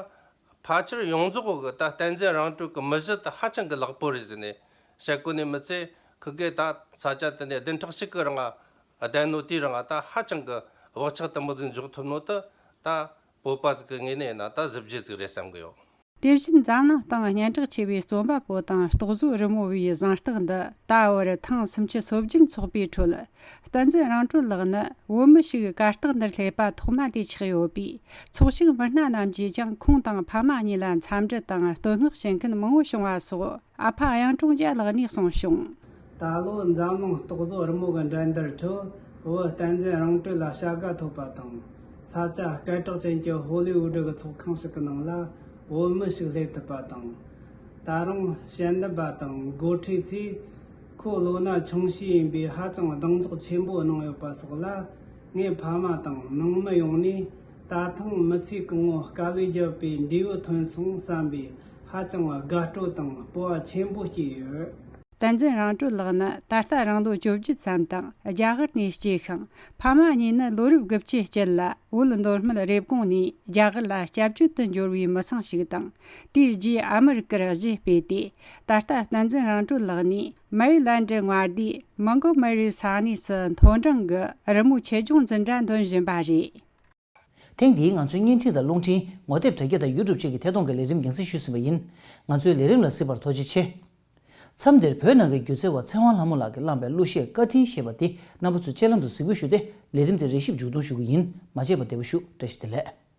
ཕལ་ཆེར་ཡོངས་རྫོགས་གི་ད་བསྟན་འཛིན་རང་གྲོལ་གི་མི་གཞི་དེ་ཧ་ཅང་གི་ལེགས་པོ་རེད་ཟེར་ནས་བཤད་གོ་ནས། མི་ཚད་ཁི་གེ་ད་ས་ཆ་དེ་ནས་བདུན་ཕྲག་གཅིག་གི་རིང་བསྡད་ནོ་དེའི་རིང་ད་ཧ་ཅང་གི་བག་ཆགས་དུ་མོ་ཟིག་འཇོག་ཐུབ་ནོ་དེ་ད་བོད་པ་ཟིག་གི་ངོས་ནས་ཡིན་ན་ད་གཟི་བརྗིད་ཟིག་རེད་བསམ་གི་ཡོད། དེ་བཞིན་འཛམ་གླིང་སྟེང་སྙན་གྲགས་ཆེ་བའི་རྩོམ་པ་པོ་དང་རྟོག་བཟོ་རི་མོ་བའི་གཟེངས་རྟགས་འདི་ད་བར་ཐེངས་སུམ་ཅུ་སོ་བརྒྱད་འཚོགས་པའི་ཁྲོད། བསྟན་འཛིན་རང་གྲོལ་ལགས་ནི་བོད་མི་ཞིག་གར་སྟེགས་འདིར་སླེབས་པ་ཐོག་མ་དེ་ཆགས་ཡོད་པས། ཚོགས་ཞུགས་མི་སྣ་རྣམས་ཀྱིས་ཀྱང་ཁོང་དང་ཕ་མ་གཉིས་ལ་འཚམས་འདྲི་དང་བསྟོད་བསྔགས་བྱེད་མཁན་མང་བོ་བྱུང་བ་སོགས་ཨ་ཕ་གཡུང་དྲུང་རྒྱལ་ལགས་ནས་གསུངས་བྱུང་། ད་ལོ་འཛམ་གླིང་རྟོག་བཟོ་རི་མོ་གི་འགྲན་བསྡུར་ཁྲོད་བོད་བསྟན་འཛིན་རང་གྲོལ་ལ་བྱ་དགའ་ཐོབ་པ་དང་། ས་ཆ་སྐད་གྲགས་ཅན་གྱི་ཧོ་ལི་ཝུ་ཌི་གི་ཚོགས་ཁང་ཞིག་གི་ནང་ལ་བོད་མི་ཞིག་སླེབས་ཐུབ་པ་དང་། ད་རུང་ཞལ་འདེབས་པ་དང་འགོ་ཁྲིད་ཚོས་ཁོ་ལོ་ན་ཆུང་ཤོས་ཡིན་པས་ཧ་ཅང་གདེང་འཇོག་ཆེན་པོ་གནང་ཡོད་པ་སོགས་ལ། ངའི་ཕ་མ་དང་ནང་མི་ཡོངས་ནས་ད་ཐེངས་མི་ཚེ་གང་བོ་དཀའ་ལས་བརྒྱབ་པའི་འབྲས་བུ་ཐོན་སོང་བསམ་པའི་ཧ་ཅང་དགའ་སྤྲོ་དང་སྤོབས་པ་ཆེན་པོ་སྐྱེས་ཡོད། བསྟན་འཛིན་རང་གྲོལ་ལགས་ནི་ད་ལྟ་རང་ལོ་བཅོ་བརྒྱད་ཙམ་དང་རྒྱ་གར་ནས་སྐྱེས་ཤིང་། ཕ་མ་གཉིས་ནི་ལོ་རབས་དགུ་བཅུའི་དཀྱིལ་ལ་བོད་མདོ་སྨད་རེབ་གོང་ནས་རྒྱ་གར་ལ་སྐྱབས་བཅོལ་དུ་འབྱོར་བའི་མི་ཚང་ཞིག་དང་། དེའི་རྗེས་ཨ་མི་རི་ཀར་གཞིས་སྤོས་ཏེ། ད་ལྟ་བསྟན་འཛིན་རང་གྲོལ་ལགས་ནས་མེ་རི་ལན་ཌི་མངའ་སྡེའི་མོན་གྷོ་མེ་རི་ས་གནས་སུ་མཐོ་འབྲིང་གི་རི་མོའི་ཆེད་སྦྱོང་འཛིན་གྲྭ་འདོན་བཞིན་པ་རེད། ཐེངས་འདིའི་ང་ཚོའི་བརྙན་འཕྲིན་དང་རླུང་འཕྲིན། ངོ་དེབ་དྲ་རྒྱ་དང་ཡུ་ཊུབ་བཅས་ཀྱི་ཐད་གཏོང་གི་ལས་རིམ་རྒྱང་སྲིང་ཞུས་ཟིན་པ་ཡིན། ང་ཚོའི་ལས་རིམ་ལ་གཟིགས་པར་ཐུགས་རྗེ་ཆེ། མཚམས་འདིར་བོད་ནང་གི་སྒྱུ་རྩལ་བ་ཚེ་དབང་ལྷ་མོ་ལགས་ཀྱིས་བླངས་པའི་གླུ་གཞས་བཀའ་དྲིན་ཞེས་པ་འདི་རྣམ་པ་ཚོས་སྤྱན་ལམ་དུ་གཟིགས་འབུལ་ཞུ་སྟེ། ལས་རིམ་འདི་རེ་ཞིབ་མཇུག་སྡོམ་ཞུ་གི་ཡིན། མ་བརྗེད་པར་བདེ་པོ་བཞུགས། བཀྲ་ཤིས་བདེ་ལེགས།